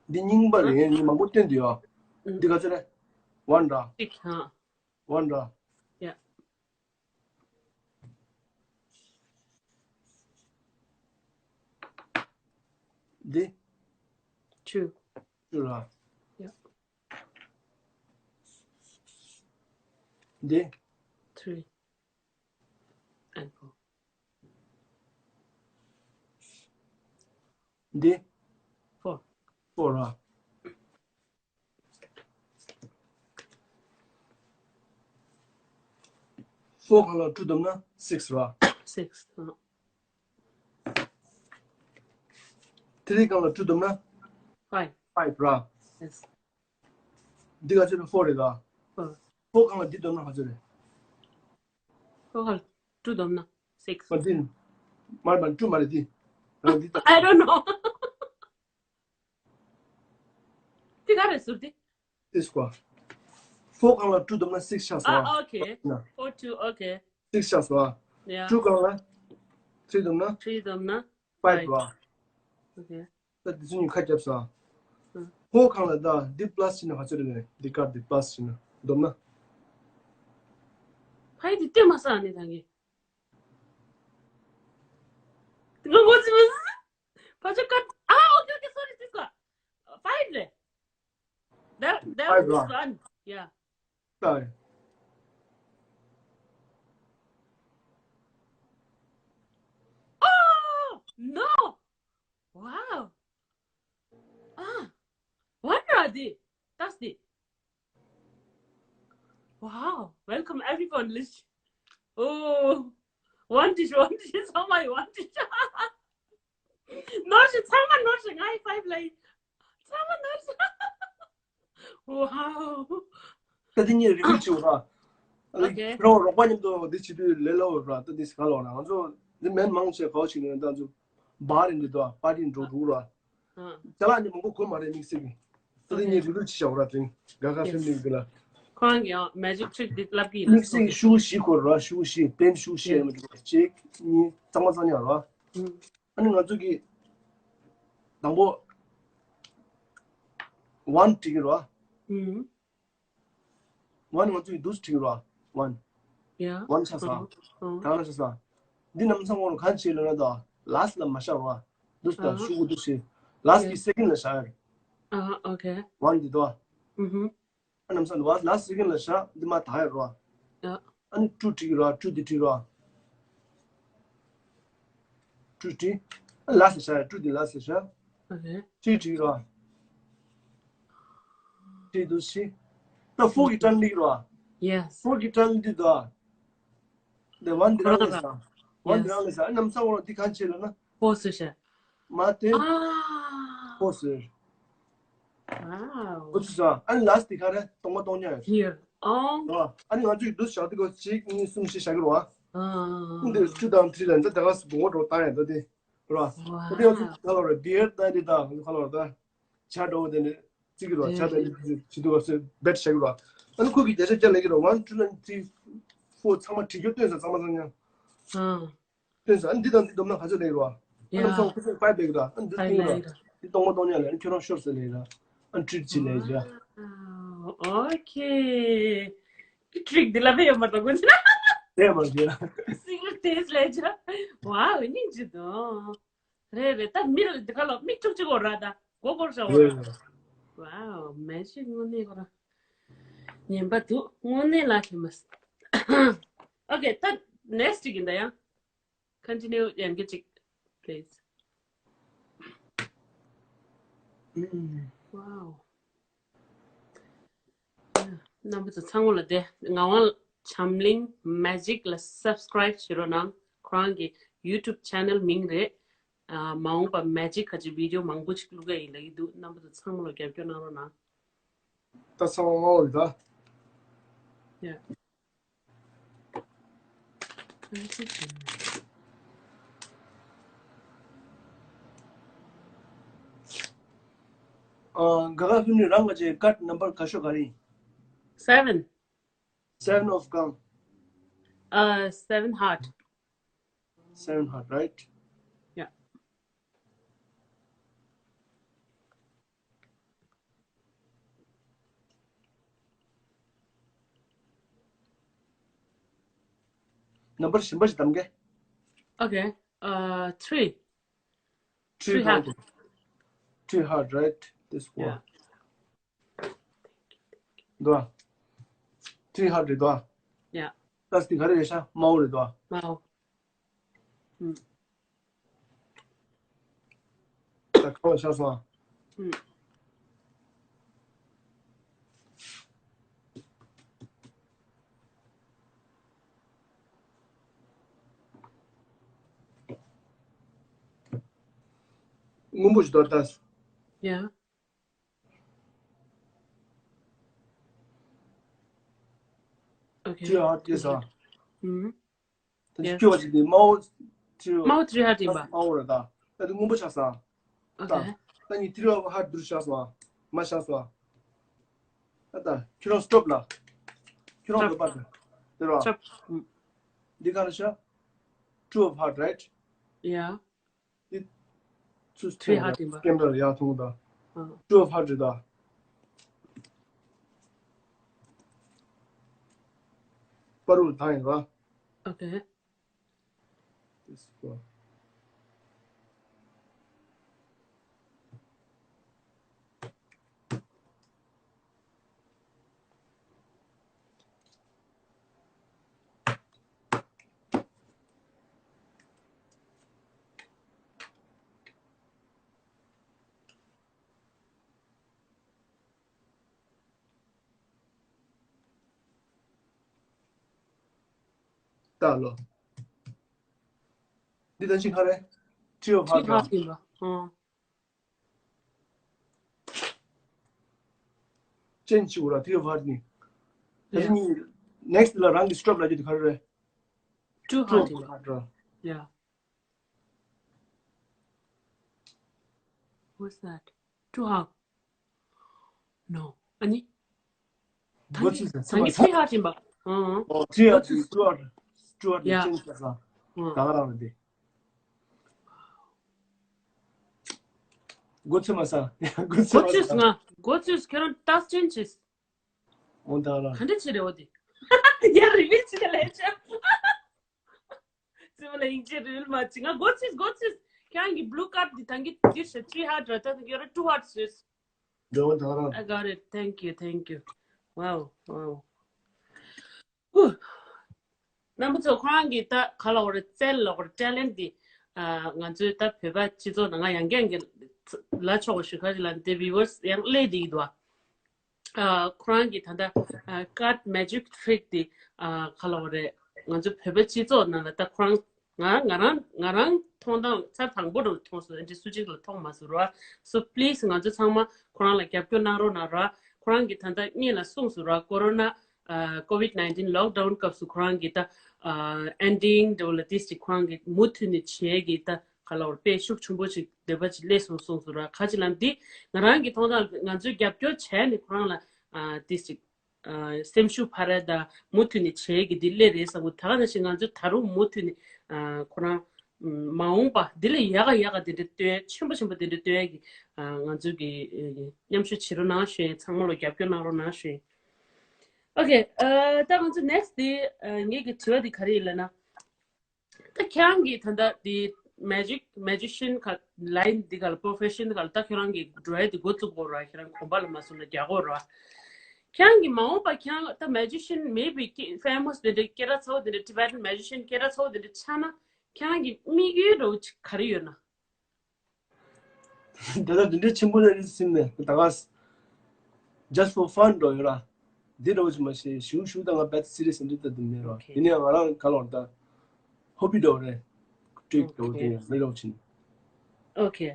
འདི་རྙིང་པ་རེད། ངས་མང་པོ་བསྟན་འདུག་ཡ། འདི་ག་ཚོད་རེད། ཝན་འདྲ། གཅིག་ཧ། ཝན་འདྲ། ཡ། འདི། ཊུ། ཊུ་ར། ཡ། འདི། ཐི་རི། ཨེན་ཕོར། འདི། ཕོར། ཕོར་ར། ཕོར་སྒང་ལ་ཊུ་བསྡོམས་ན་སིགས་ར། སིགས། ཨ། ཐི་རི་སྒང་ལ་ཊུ་བསྡོམས་ན། ཕའིབ། five ར། Yes. འདི་ག་ཚོད་རེད། four རེད་ད། Four. Four སྒང་ལ་འདི་བསྡོམས་ན་ག་ཚོད་རེད། Four སྒང་ལ་two བསྡོམས་ན་six. མ་འདི། མ་རེད་མ་རེད། two མ་རེད་འདི། རང་འདི་ལྟ། I don't know. འདི་ག་རེད་ཟུར་འདི། This one. Four སྒང་ལ་two བསྡོམས་ན་six ཆགས་སོང་ཨ། Ah, okay. Four two, okay. Six ཆགས་སོང་ཨ། Yeah. Two སྒང་ལ་three བསྡོམས་ན། Three བསྡོམས་ན། Five ར། Okay. ད་འདི་ཚོ་གཉིས་ཁ་རྒྱབ་སོང་ཨ། ཧུམ། Four སྒང་ལ་ད་འདི་plus བྱས་ན་ག་ཚོད་རེད། འདི་ཀ་འདི་plus བྱས་ན་བསྡོམས་ན། ཕ་ཡི་འདི་ལྟོས་མ་སོང་ཨ་ནི་ད་གི། ང་ངོ་ཚ་མ་སོང་། ཕ་ཆོ་ཀ་ཨ། Okay, okay, sorry, this one. Five རེད། That, that one is one. Yeah. Sorry. Oh, no. Wow. Ah, what are they? That's the. Wow. Welcome everyone. Let's. Oh, one dish, one dish. Somebody one dish. ནོར་ཞིག་ཚང་མ་ནོར་ཞིག་ང་ཡི་five ལ་ཡིན། ཚང་མ་ནོར་ཞིག Wow. ད་དེ་གཉིས་རེ་རེ་བྱེད་ར། Okay. རང་རོགས་པ་མཉམ་དུ་འདི་བྱེད་དུས་ལས་སླ་བོ་ར། ད་འདི་ག་ལོག་ར། ང་ཚོ་འདི་མེན་མང་ཆེ་ག་བ་ཞིག་ནས་ད་ཚོ་བར་འདི་དོ་པར་ཊི་འགྲོ་འགྲོ་ར། ཨ། ཅ་ལག་ནི་མང་པོ་གོ་མ་རེད་དམིགས་བསལ་གྱི། ད་དེ་གཉིས་རེ་རེ་བྱེད་བྱ་ར། དེ་ག་ག་ཕེ་མི་ལི་གི་ལ། ཁོ་རང་གི་ཡང་magic trick འདི་ལབ་གི་ཡིན་དམིགས་བསལ་གྱི་ཤུ་བཞི་གོ་ར། ཤུ་བཞི་པེན་ཤུ་བཞི་ཡང་མི་འགྲོ་གཅིག་གཉིས་གཙང་མ་གཙང་ཉག་ར། ཨ་ནི་ང་ཚོ་གི་དང་པོ་one བྲིས་ཀྱི་ར། ཨུམ། one ང་ཚོ་གི་འདུག་བྲིས་ཀྱི་ར། One. Yeah. One ཆགས་སོང་། ཨུམ། གང་ལ་ཆགས་སོང་། འདི་ནམ་སང་ངོ་རུ་གང་བྱེད་ལ་ན་ད་last ལ་མ་བཞག་ར། འདུག་ད་ཨ། ཤུ་གུ་འདུག་ཞེས་last གི་second ལ་བཞག་ཡ་རེད། ཨ། Okay. One འདི་དོ། ཨུམ། ཨ་ནམ་སང་འདི་བ་last second ལ་བཞག་འདི་མ་དག་ཡ་རོ། ཡ། ཨ་ནི་two བྲིས་རོ། Two འདི་བྲིས་རོ། Two བྲིས། ཨ་last བཞག two འདི་last བཞག Okay. Three བྲིས་རོ། Three འདུག་ཤི། ད་four གི་turn ལིག་རོ། Yes. Four གི་turn འདི་དོ། འདི་one འདི་རང་ལས་ས། One འདི་རང་ལས་ས། ཨ་ནམ་སང་འོ་འདི་གང་བྱེད་ལ་ན། Four བཟོས་ཤག་མ་དེ། ཨ། Four བཟོས། Wow. འོ་ཚོ་ས། ཨ་ནི་last འདི་ག་རེ་སྟོང་པ་སྟོང་ཉག་ཡོད། Here. ཨང་། རོ། ཨ་ནི་ང་ཚོས་འདུག་བཞག་དུས་གོ་གཅིག་གཉིས་གསུམ་བཞི་བཞག་གི་རོ། ཨ། འདི་two དང་three ལ་འདི་ད་ག་སུ་དགོངས་པ་འགྲོ་བཏང་ཡ་ད་དེ། རོ། ཨ་དེ་ང་ཚོས་ག་ལ་རོ་བི་ཡར་ད་འདི་ད་ག་ལ་རོ་ད། ཆ་འགྲོ་བ་དེ་ནི་བརྩི་གི་རོ། ཆ་དང་བྱེད་དུས་སྐབས་སུ་bet བྱ་གི་རོ། ཨ་ནི་ཁོ་གི་བརྒྱ་ཆ་བརྒྱ་ལེན་གི་རོ། One two and three four ཚང་མ་བྲིས་རྒྱུ་སྟོན་ས་ཚང་མ་ཚང་ཉག་ཨ། སྟོན་ས། ཨ་ནི་འདི་དང་འདི་བསྡོམས་ན་ག་ཚོད་ལེན་གི་རོ། ཨ་ནི་ཚང་མ་ཁོ་ཚོས་five ལེན་གི་ར། ཨ་ནི་འདི་སྟོན་གི་ར། འདི་སྟོང་པ་སྟོང་ཉག་ལེན། ཨ་ནི་ཁྱོད་རང་ཤོར་ཟེར་ལེན་ར། ཨ་ནི་treat བྱེད་ལེན་ར། Wow. Okay. Trick འདི་ལ་བས་ཡོད་མ་རེད་དགོན་ཆེ་ན། དེ་མ་རེད་ར། Secret taste ལས་ཆ། Wow, སྙིང་རྗེ་དོ། རེད་རེད། ད་མི་ལ་འདི་ག་ལ་མིག་ཆུང་ཆུང་གོ་ར་ད་མགོ་སྐོར་བྱ་བ་ར། རེད། Wow, magic དངོས་གནས་ཁོ་ར། ངན་པ་འདུག་དངོས་གནས་ལ་ལྷི་མ་སི། Okay, ད་next ཅིག་ཡིན་ད་ཡང་། Continue ཡང་གི་ཅིག please. ཨུམ། Wow. རྣམ་པ་ཚོ་ཚང་མ་ལ་བདེ། ངག་དབང་བྱམས་གླིང་magic ལ་subscribe བྱེད་རོགས་གནང་། ཁོ་རང་གི་YouTube channel མིང་རེད། ཨ། མ་འོངས་པ་magic ཁ་ཅིག་video མང་པོ་ཅིག་བླུག་གི་ཡིན་ལབ་ཀྱི་འདུག་རྣམ་པ་ཚོ་ཚང་མ་ལ་རྒྱབ་སྐྱོར་གནང་རོགས་གནང་། ད་ཚང་མ་ངོ་རེད་ད། Yeah. ཨ། ག་ག་ཕུ་ནི་རང་ག་ཅེ་card number ག་ཤོ་ག་རེ། Seven. Seven of གང་། ཨ། Seven heart. Seven heart, right? Yeah. Number གཞན་པ་ཞིག་གདམ་གས། Okay. Uh, three. Three heart. Three heart, right? This one. Yeah. དོ། Three heart རེད་དོ། Yeah. ད་སྟི་ག་རེ་རེད་ཤག་དམར་པོ་རེད་དོ། དམར་པོ། ཨུམ། ད་ཁ་བ་ཤ་སོང་། ཨུམ། སྔོན་པོ་ཞིག་དོ་ད། Yeah. Okay. Three heart ཡོད་ས། ཨུམ། ད་ཅི་སྐྱོ་བ་ཅིག་དེ་དམར་པོ་three དམར་པོ་three heart ཡིན་པ། དམར་པོ་རེད་ད། ད་དེ་སྔོན་པོ་ཆགས་ས། ད། Okay. ད་ནི་three of heart འདུར་ཆགས་སོང་། མ་ཆགས་སོང་། ད་ད་ཁྱོད་རང་stop ལ། ཁྱོད་རང་འདོད་པ་དེ། དེ་རོ། Stop. འདི་ག་རེ་ཤ། Two of heart, right? Yeah. འདི། ཚུ་three heart ཡིན་པ། སྐེམ་པར་ཡག་མཐོང་ད། ཨ། Two of heart རེད་ད། པ་རུ་ད་ཡིན་ར། Okay. This one. ད་ལོ། འདི་ད་ཅི་ག་རེ། Three of heart ཡིན་པ། ཨང་། ཅན་ཅིག་ར་three of heart ནི། ད་ཅི་ནི་next ལ་རང་གི་stop ལ་རྒྱུ་དེ་ག་རེ་རེད། Two of heart ར། Yeah. What's that? Two heart. No. ཨ་ནི། སྒོ་ཕྱེ་ཟེར། ད་ནི་three heart ཡིན་པ། ཨང་། ཨོ། three heart ཡིན། Two heart. Two heart ཡིན། ཅན་ཟེར་ས། ད་ག་རང་རེད་དེ། སྒོ་ཕྱེ་མ་ས། སྒོ་ཕྱེ་མ་ས། ང་སྒོ་ཕྱེ། ཁྱེད་རང་ཏག་ཅན་ཅིས། འོ་ད་རང་། ག་འདྲ་བྱེད་རེད་འོ་དེ། ཡ་རི་བི་ཅི་ལས་ཆ། ཙི་མ་ལ་ཡིན་ཅི་རིལ་མ་ཅི། ང་སྒོ་ཕྱེ། སྒོ་ཕྱེ། ཁྱེད་རང་གི་blue card འདི་ད་གི་འདིར་ཤ། Three heart ར། ད་གི་ར་two heart ཟེར། འགྲོ་འོ་ད་རང་། I got it. Thank you, thank you. Wow, wow. རྣམ་པ་ཚོ་ཁོ་རང་གི་ད་ག་ལ་འོ་རེད། རྩལ་ལ་འོ་རེད། talent འདི། ཨ། ང་ཚོའི་ད་བོད་པ་སྤྱི་ཚོགས་ནང་ང་ཡང་རྐྱང་གི་ལ་ཆོག་པ་ཞུ་ཁ་ཅིག་ལ་འདི་viewers ཡང་སླེབས་བསྡད་ཀྱི་འདུག་ཨ། ཨ། ཁོ་རང་གི་ད་ལྟ་ཨ་card magic trick འདི། ཨ། ག་ལ་འོ་རེད། ང་ཚོ་བོད་པ་སྤྱི་ཚོགས་ནང་ལ་ད་ཁོ་རང་། ང་ང་རང་ང་རང་མཐོང་སྟངས་ཚར་དང་པོ་རུ་མཐོང་སོང་། འདི་སུ་གཅིག་ལ་མཐོང་མ་སོང་ར། So please ང་ཚོ་ཚང་མ་ཁོ་རང་ལ་རྒྱབ་སྐྱོར་གནང་རོགས་གནང་ར། ཁོ་རང་གིས་ད་ལྟ་སྔོན་ལ་གསུངས་སོང་ར། Corona ཨ། COVID nineteen lockdown སྐབས་སུ་ཁོ་རང་གིས་ད། ཨ། acting འདྲ་བོ་ལ་ཏིས་ཅིག་ཁོ་རང་གིས་མུ་མཐུད་ནས་བྱས་ཀྱི་ད་ག་ལ་བར་དཔེ་ཤུགས་ཆེན་པོ་ཅིག་འདོད་པ་ཅིག་སླེབས་སོང་གསུངས་སོང་ར། ཁ་ཅིག་ལ་འདི་ང་རང་གི་མཐོང་སྟངས་ང་ཚོས་རྒྱབ་སྐྱོར་བྱས་ནས་ཁོ་རང་ལ། ཨ། ཏིས་ཅིག་ཨ། སེམས་ཤུགས་འཕར་ཡ་དང་མུ་མཐུད་ནས་བྱེད་ཀྱི་འདི་སླེབས་རེད་བསམ་གི། ད་ག་ནང་བཞིན་ང་ཚོ་ད་རུང་མུ་མཐུད་ནས། ཨ། ཁོ་རང་མ་འོངས་པ་འདི་ལས་ཡག་ག་ཡག་ག་དེ་འདྲ་སྟོན། ཆེན་པོ་ཆེན་པོ་དེ་འདྲ་སྟོན་ཡ་གི། ཨ། ང་ཚོ་གི་མཉམ་ཞུགས་བྱེད་རོགས་གནང་ཞུ་ཡིན། ཚང་མ་ལ་རྒྱབ་སྐྱོར་གནང་རོགས་གནང་ཞུ་ཡིན། Okay. ཨ། ད་ང་ཚོ་next དེ། ཨ། ངེད་ཀྱི་དྲི་བ་དེ་ག་རེ་ཡིན་ལབ་ན། ད་ཁྱེད་རང་གིས་ད་ལྟ་དེ་magic magician ག་line འདི་ག་ལ་profession འདི་ག་ལ་ད་ཁྱེད་རང་གིས་འགྲོ་ཡ་དེ་འགོ་བཙུགས་དགོས་ར། ཁྱེད་རང་གོམ་པ་ལ་མ་སོང་ན་རྒྱག་དགོས་ར། ཁྱེད་རང་གིས་མ་འོངས་པ་ཁྱེད་རང་ད་magician maybe famous དེ་འདྲ་སྐད་གྲགས་ཚ་བོ་དེ་འདྲ་Tibetan magician སྐད་གྲགས་ཚ་བོ་དེ་འདྲ་ཆགས་ན་ཁྱེད་རང་གི་དམིགས་ཡུལ་འདྲ་བོ་ཅིག་ག་རེ་ཡོད་ན། ད་ལྟ་འདི་འདྲའི་ཆེན་པོ་ནས་རེད་སེམས་ནས་ད་ག just for fun འགྲོ་ཡོད་ར། འདི་འདྲ་བོ་ཅིག་མ་ཤེས་ཞུ་ཞུ་ད་ང་bet serious འདི་ལྟ་དུ་མེད་ར། Okay. དེ་ནས་ང་རང་ག་ལོར་ད་hobby འགྲོ་རེད། ཀྲིག་འགྲོ་དེ་Okay. རེད་རོགས་ཕྱིན། Okay.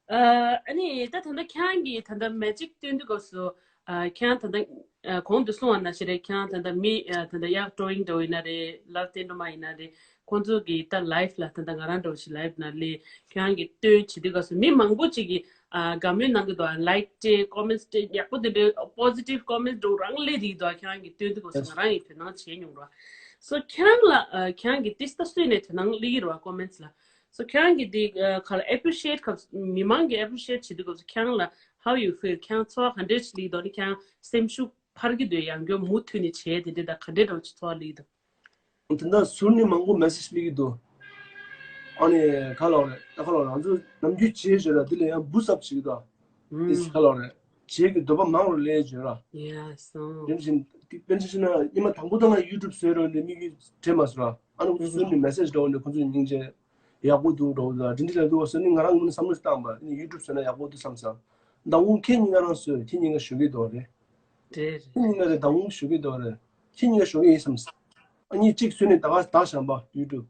ཨ་ནི་ད་ད་ལྟ་ཁྱེད་རང་གིས་ད་ལྟ་magic སྟོན་དུས་སྐབས་སུ། ཨ། ཁྱེད་རང་ད་ལྟ། ཨ། གོང་དུ་གསུངས་པ་ནང་བཞིན་རེད། ཁྱེད་རང་ད་ལྟ་མི། ཨ། ད་ལྟ་ཡག་drawing འགྲོ་ཡིན་ན་རེད། ལབ་བསྟན་འགྲོ་མ་ཡིན་ན་རེད། ཁོང་ཚོ་གི་ད་live ལ་ད་ལྟ་ང་རང་འདྲ་བོ་ཞིག་live ནང་སླེབས། ཁྱེད་རང་གིས་སྟོན་བྱེད་དུས་སྐབས་སུ་མི་མང་པོ་ཅིག་གིས། ཨ། དགའ་མོས་གནང་གི་འདུག་ཨ། like སྤྲད། comments སྤྲད། ཡག་པོ་དེ་འདྲའི་positive comments འགྲོ་རང་སླེབས་བསྡད་ཀྱི་འདུག་ཨ། ཁྱེད་རང་གིས་སྟོན་དུས་སྐབས་སུ་ང་རང་ཡིས་དོ་སྣང་བྱས་མྱོང་ར། So ཁྱེད་རང་ལ། ཨ། ཁྱེད་རང་གིས་ཏིས་ད་སུས་ནས་དོ་སྣང་སླེབས་ཀྱི་རེད་བ་comments ལ། So ཁྱེད་རང་གིས་དེ། ཨ། ག་ལ་appreciate སྐབས་མི་མང་གིས་appreciate བྱེད་དུས་སྐབས་སུ་ཁྱེད་རང་ལ་how you feel ཁྱེད་རང་ཚོར་བ་ག་འདྲས་ཞིག་སླེབས་ཀྱི་འདུག་ཨ་ནི་ཁྱེད་རང་སེམས་ཤུགས་འཕར་གྱི་འདུག་ཡང་སྐྱར་མུ་མཐུད་ནས་བྱས་དེ་འདྲ་ད་ག་འདྲས་འདྲ་བོ་ཅིག་ཚོར་བ་སླེབས་ཀྱི་འདུག་དེ་འདྲ་ཟུར་ནས་མང་པོ་message སླེབས་ཀྱི་འདུག་ཨ་ནི་ག་ལ་རེད། ད་ག་ལ་རེད། ང་ཚོ་ནམ་རྒྱུན་བྱས་བྱས་ར་འདི་ལ་ཡང་boost up བྱེད་ཀྱི་འདུག་དེ་ག་ལ་རེད། བྱེད་ཀྱི་འདོད་པ་མང་རུ་སླེབས་བྱས་ར། Yes. དེ་བཞིན་དཔེར་ན་ཆ་བཞག་ན་ཉི་མ་དང་པོ་ད་ང་YouTube བཟོས་རོགས་འདི་དམིགས་ཡུལ་དྲན་མ་སོང་ར། ཨ་ནི་ཁོ་ཚོ་ཟུར་ནས་message འདྲ་བོ་འདི་ཁོ་ཚོ་སྙིང་རྗེ། ཡག་པོ་འདུག་འགྲོ་འདུག་དེ་འདྲ་ལ་འདུག་བ་ཟེར་ནས་ང་རང་ངོས་ནས་བསམ་བློ་བཏང་པ་ཨ་ནི་YouTube བཟོས་ན་ཡག་པོ་འདུག་བསམ་སོང་། མདང་དགོང་ཁྱེད་གཉིས་ཀ་རང་བཟོས། ཁྱེད་གཉིས་ཀ་ཞུ་གི་འདུག་རེད། རེད། ཁྱེད་གཉིས་ཀ་རེད། མདང་དགོང་ཞུ་གི་འདུག་རེད། ཁྱེད་གཉིས་ཀ་ཞུ་གི་ཡིན་བསམ་སོང་། ཨ་ནི་གཅིག་བཟོས་ནས་ད་ག་ད་བཞག་པ་YouTube།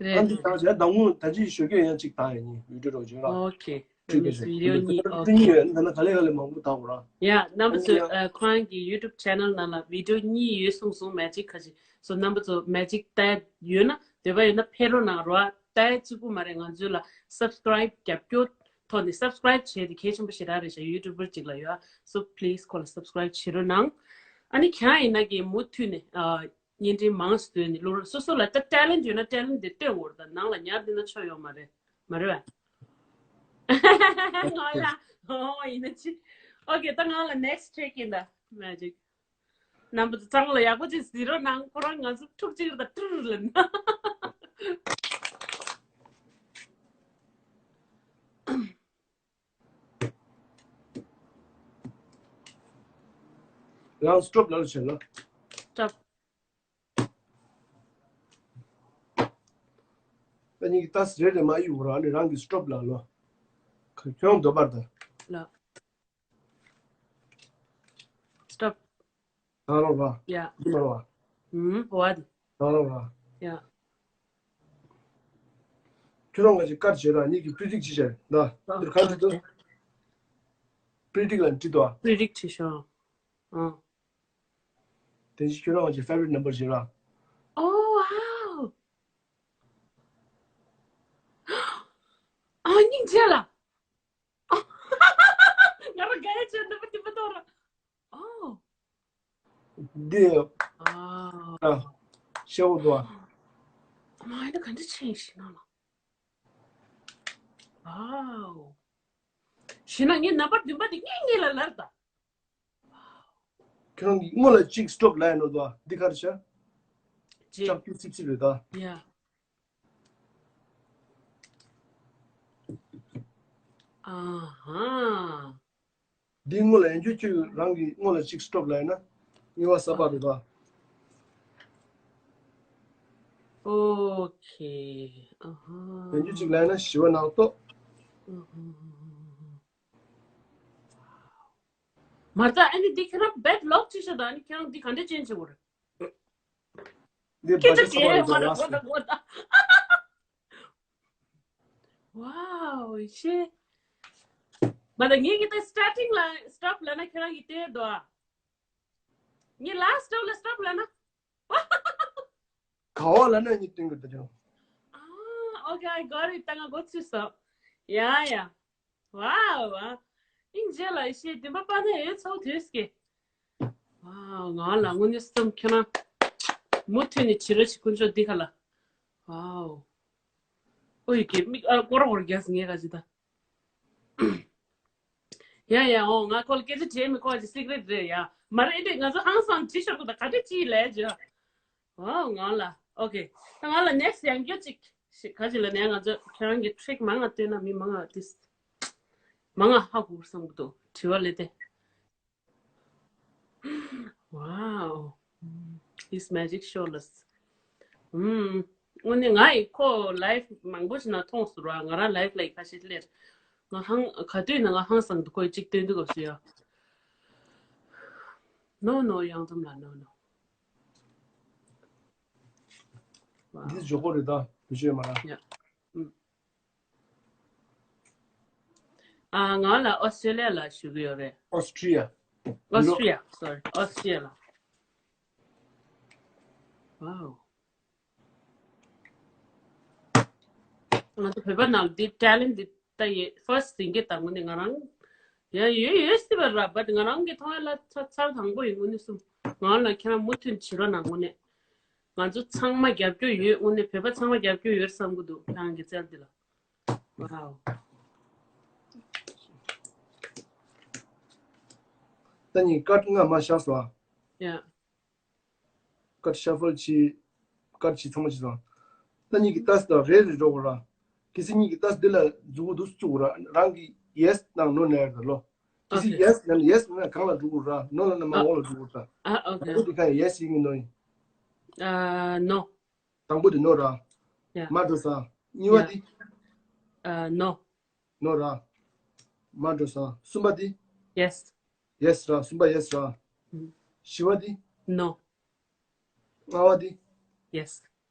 རེད། ཨ་འདི་ད་བྱས་མདང་དགོང་ད་ཅི་ཞུ་གི་ཡང་གཅིག་ད་ཡིན་YouTube འགྲོ་བྱོས་ར། Okay. བྲིས་པ་རེད། བི་ཌི་ཡོ་གཉིས། ཨོ་བྲིས་གཉིས་ཡོད། ད་ལྟ་ག་ལེ་ག་ལེ་མང་པོ་བཏང་དགོས་ར། ཡ། རྣམ་པ་ཚོས་ཨ་ཁོ་རང་གི་YouTube channel ནང་ལ་བི་ཌི་ཡོ་གཉིས་ཡོད་གསུངས་སོང་། Magic ཁ་ཅིག་སོ་རྣམ་པ་ཚོ་Magic ལྟ་ཡོད་ན། འདོད་པ་ཡོད་ན་ཕེབས་རོགས་གནང་རོགས། ལྟ་ཡ་གཅིག་པུ་མ་རེད། ང་ཚོ་ལ་subscribe རྒྱབ་སྐྱོར་ཐོག་ནས། subscribe བྱས་ཏེ་གལ་ཆེན་པོ་ཞེ་དྲག་རེད་ཤག YouTuber ཅིག་ལ་ཡོད། so please ཁོ་ལ་subscribe བྱེད་རོགས་གནང་། ཨ་ནི་ཁྱེད་རང་ཡིན་ན་གི་མུ་མཐུད་ནས་ཨ་བརྙན་འཕྲིན་མང་ཙམ་བཏོན་ནས་བླུག་རོགས། སོ་སོ་ལ་ད་talent ཡོད་ན་talent དེ་སྟོན་དགོས་རེད། ད་ནང་ལ་ཉར་བསྡད་ན་ཆོ་ཡོད་མ་རེད། མ་རེད་པས། ང་ལ་ཨོ་ཡིན་ན་ཅི། ཨོ་ཁེ། ད་ང་ལ་next check in ད་Magic རྣམ་པ་ཚོ་ཚང་མ་ལ་ཡག་པོ་ཅིག་གཟིགས་རོགས་གནང་། ཁོ་རང་ང་ཚོ་ཕྲུག་གཅིག་རེད། ད་ཀྲུར་ལབ་ན། རང་stop ལབ་བྱས་ལ། stop ད་ཉིད་ཀྱི་ཏཱས་རེ་རེ་མ་གཡུག་ར་ནི་རང་གི་stop ལ་ལོ། ཁྱོད་འདོད་པར་ད། ལ། stop ད་རོ་ར། ཡ། འདི་མ་རོ་བ། ཧུམ། བ་དི། ད་རོ་ར། ཡ། ཁྱོད་རང་ང་ཅིག་ཀར་བྱེད་ར་ཉིད་ཀྱི་predict ཅི་བྱེད་ད། འདིར་གང་བྲིས་འདུག predict ལ་བྲིས་འདུག predict བྱེད་ཤོག་ཨང་། དེ་བཞིན་ཁྱོད་རང་གི་favorite number བྱེད་ར། Oh wow. ཨ་སྙིང་རྗེ་ལ། ང་རང་ག་ཡ་བྱས་འདི་མི་འདི་མི་གཏོང་ར། Oh. འདི། ཨ། ཤེའུ་དོ། མ་ཡིན་ན་ག་འདྲ་ཆེན་ཞིག་ན་ལ། Wow. ཞེ་ན་ངའི་ནམ་བར་བདུན་པ་དེ་ངས་ངེད་ལ་ལར་ད། ཁྱེད་རང་གིས་སྔོན་ལ་གཅིག་stop ལབ་ཡ་ནོ་དོ། འདི་གར་བྱ། ཅེ། ལྕགས་ཀྱུ་སིབ་སིབ་རེད་ད། ཡ། ཨ་ཧ། འདི་སྔོན་ལ་ཡན་རྒྱུ་ཁྱོད་རང་གིས་སྔོན་ལ་གཅིག་stop ལབ་ཡ་ན། གཉིས་པ་གསར་པ་རེད་ད། Okay. ཨ་ཧ། ཡན་རྒྱུ་གཅིག་ལབ་ཡ་ན་བཞི་པ་ནང་ལྟོ། ཨ་ཧ། མ་རྩ་ཨ་ནི་འདི་ཁྱོད་རང་bad luck ཅི་ཤོད་ད། ཨ་ནི་ཁྱོད་རང་འདི་ག་འདྲས་ཅན་ཅིག་བོར། འདི་སྐད་ཆ་བརྗེད་མ་རེད་གོ་ད་གོ་ད། Wow. ཤེ། མ་ད་ངེད་ཀྱི་ད་starting ལ་stop ལབ་ན་ཁྱོད་རང་གིས་བལྟས་དོ། ངས་last stop ལ་stop ལབ་ན། ག་བ་ལ་ན་ཉིད་སྟོན་གི་འདུག་ཅང་། ཨ། Okay, I got it. ད་ང་གོ་ཚུད་སོང་། ཡ་ཡ། Wow. ཨ། ཨིན་ཇེ་ལ་ཤེ་བདུན་པ་པ་ན་ཨེ་ཚོགས་དུས་ཀྱི། Wow. ང་ལ་དངོས་གནས་སེམས་ཁྱོད་རང་མུ་མཐུད་ནས་བྱེད་རོགས་བྱེད། དཀོན་མཆོག་འདི་ཁ་ལ། Wow. ཨོ་ཡི་གེ་མིག་ཨ་ཀོ་ར་ཀོ་ར་རྒྱག་ངས་ག་ཅི་ད། ཡ་ཡ། འོ་ང་ཁོ་ལ་སྐད་ཆ་བྱེད་མི་ཁོ་ཅི་secret རེད་ཡ། མ་རེད་དེ་ང་ཚོ་ཧང་སང་བྱེད་ཤོར་གི་ད་ག་འདྲ་ཅི་ལས་བྱ། ཨོ་ང་ལ། Okay. ད་ང་ལ་next ཡང་སྐྱོ་ཅིག་ཞིག་ག་ཅི་ལ་ནས་ང་ཚོ་ཁྱེད་རང་གི་trick མང་ང་བཏོན་ན་མི་མང་ང་ཏིས་མང་ང་ཧ་གོ་བསམ་གི་འདུག་དྲི་བ་ལས་དེ། Wow. His magic show ལ། ཨུམ། དངོས་གནས་ང་ཡི་ཁོ་live མང་པོ་ཞིག་ན་མཐོང་སོང་ར། ང་རང་live ལ་ཡི་ཁ་ཤས་སླེབས། ང་ཧང་ག་དུས་ན་ང་ཧང་སང་འདུག་ཁོས་གཅིག་སྟོན་དུས་སྐབས་སུ་ཡ། No no ཡང་ཙམ་ལ་no no། Wow. འདི་ཇོ་ཀོ་རེད་ད་བུ་ཤོད་མ་ར། ཡ། ཨུམ། ཨ་ང་ལ་ཨོ་སི་ཀྲི་ལི་ཡ་ལ་ཞུ་གི་ཡོད་རེད། ཨོ་སི་ཀྲི་ཡ། ཨོ་སི་ཀྲི་ཡ། Sorry. ཨོ་སི་ཀྲི་ཡ་ལ། Wow. ང་ཚོ་བོད་པ་ནང་འདི་talent འདི་ད་ཡེ་first ཟིན་གྱི་དང་ངོ་ནས་ང་རང་ཡ་ཡོད་ཡོད་སྲིད་པ་ར། but ང་རང་གི་མཐོང་ཡ་ལ་ཚ་ཚར་དང་པོ་ཡིན། དངོས་གནས་སུ་ང་ལ་ཁྱེད་རང་མུ་མཐུད་བྱེད་རོགས་གནང་། དངོས་གནས་ང་ཚོ་ཚང་མ་རྒྱབ་སྐྱོར་ཡོད། དངོས་གནས་བོད་པ་ཚང་མ་རྒྱབ་སྐྱོར་ཡོད་བསམ་གི་འདུག་ཁྱེད་རང་གི་རྩལ་འདི་ལ། Wow. ད་ནི་ཀར་ལྔ་མ་བཞག་སོ། ཡ། ཀར་ཤ་ཕལ་བྱེད། ཀར་བྱེད་ཚང་མ་བྱེད་ཚང་། ད་ཉིད་ཀྱི་ཏཱས་དང་རེ་རེ་འགྲོ་དགོས་ར། གལ་སྲིད་ཉིད་ཀྱི་ཏཱས་འདི་ལ་འཛུགས་འདུག་བཙུགས་དགོས་ར། རང་གི་yes དང་no ནས་ར་ལོ། གལ་སྲིད Okay. yes ན་yes ན་གང་ལ་འགྲོ་དགོས་ར། no ལ་ན་མ་འོག་ལ་འགྲོ་དགོས་ར། ཨ། དང་པོ་Okay. དེ་གང་yes ཡིན་གྱི་no ཡིན། ཨ། No. དང་པོ་དེ་no ར། Yeah. མ་འགྲོ་ས། གཉིས་པ Yeah. དེ། ཨ། No. No ར། མ་འགྲོ་ས། གསུམ་པ་དེ། Yes. Yes ར། གསུམ་པ་yes ར། ཨུམ། བཞི་པ་དེ། No. ལྔ་པ་དེ། Yes.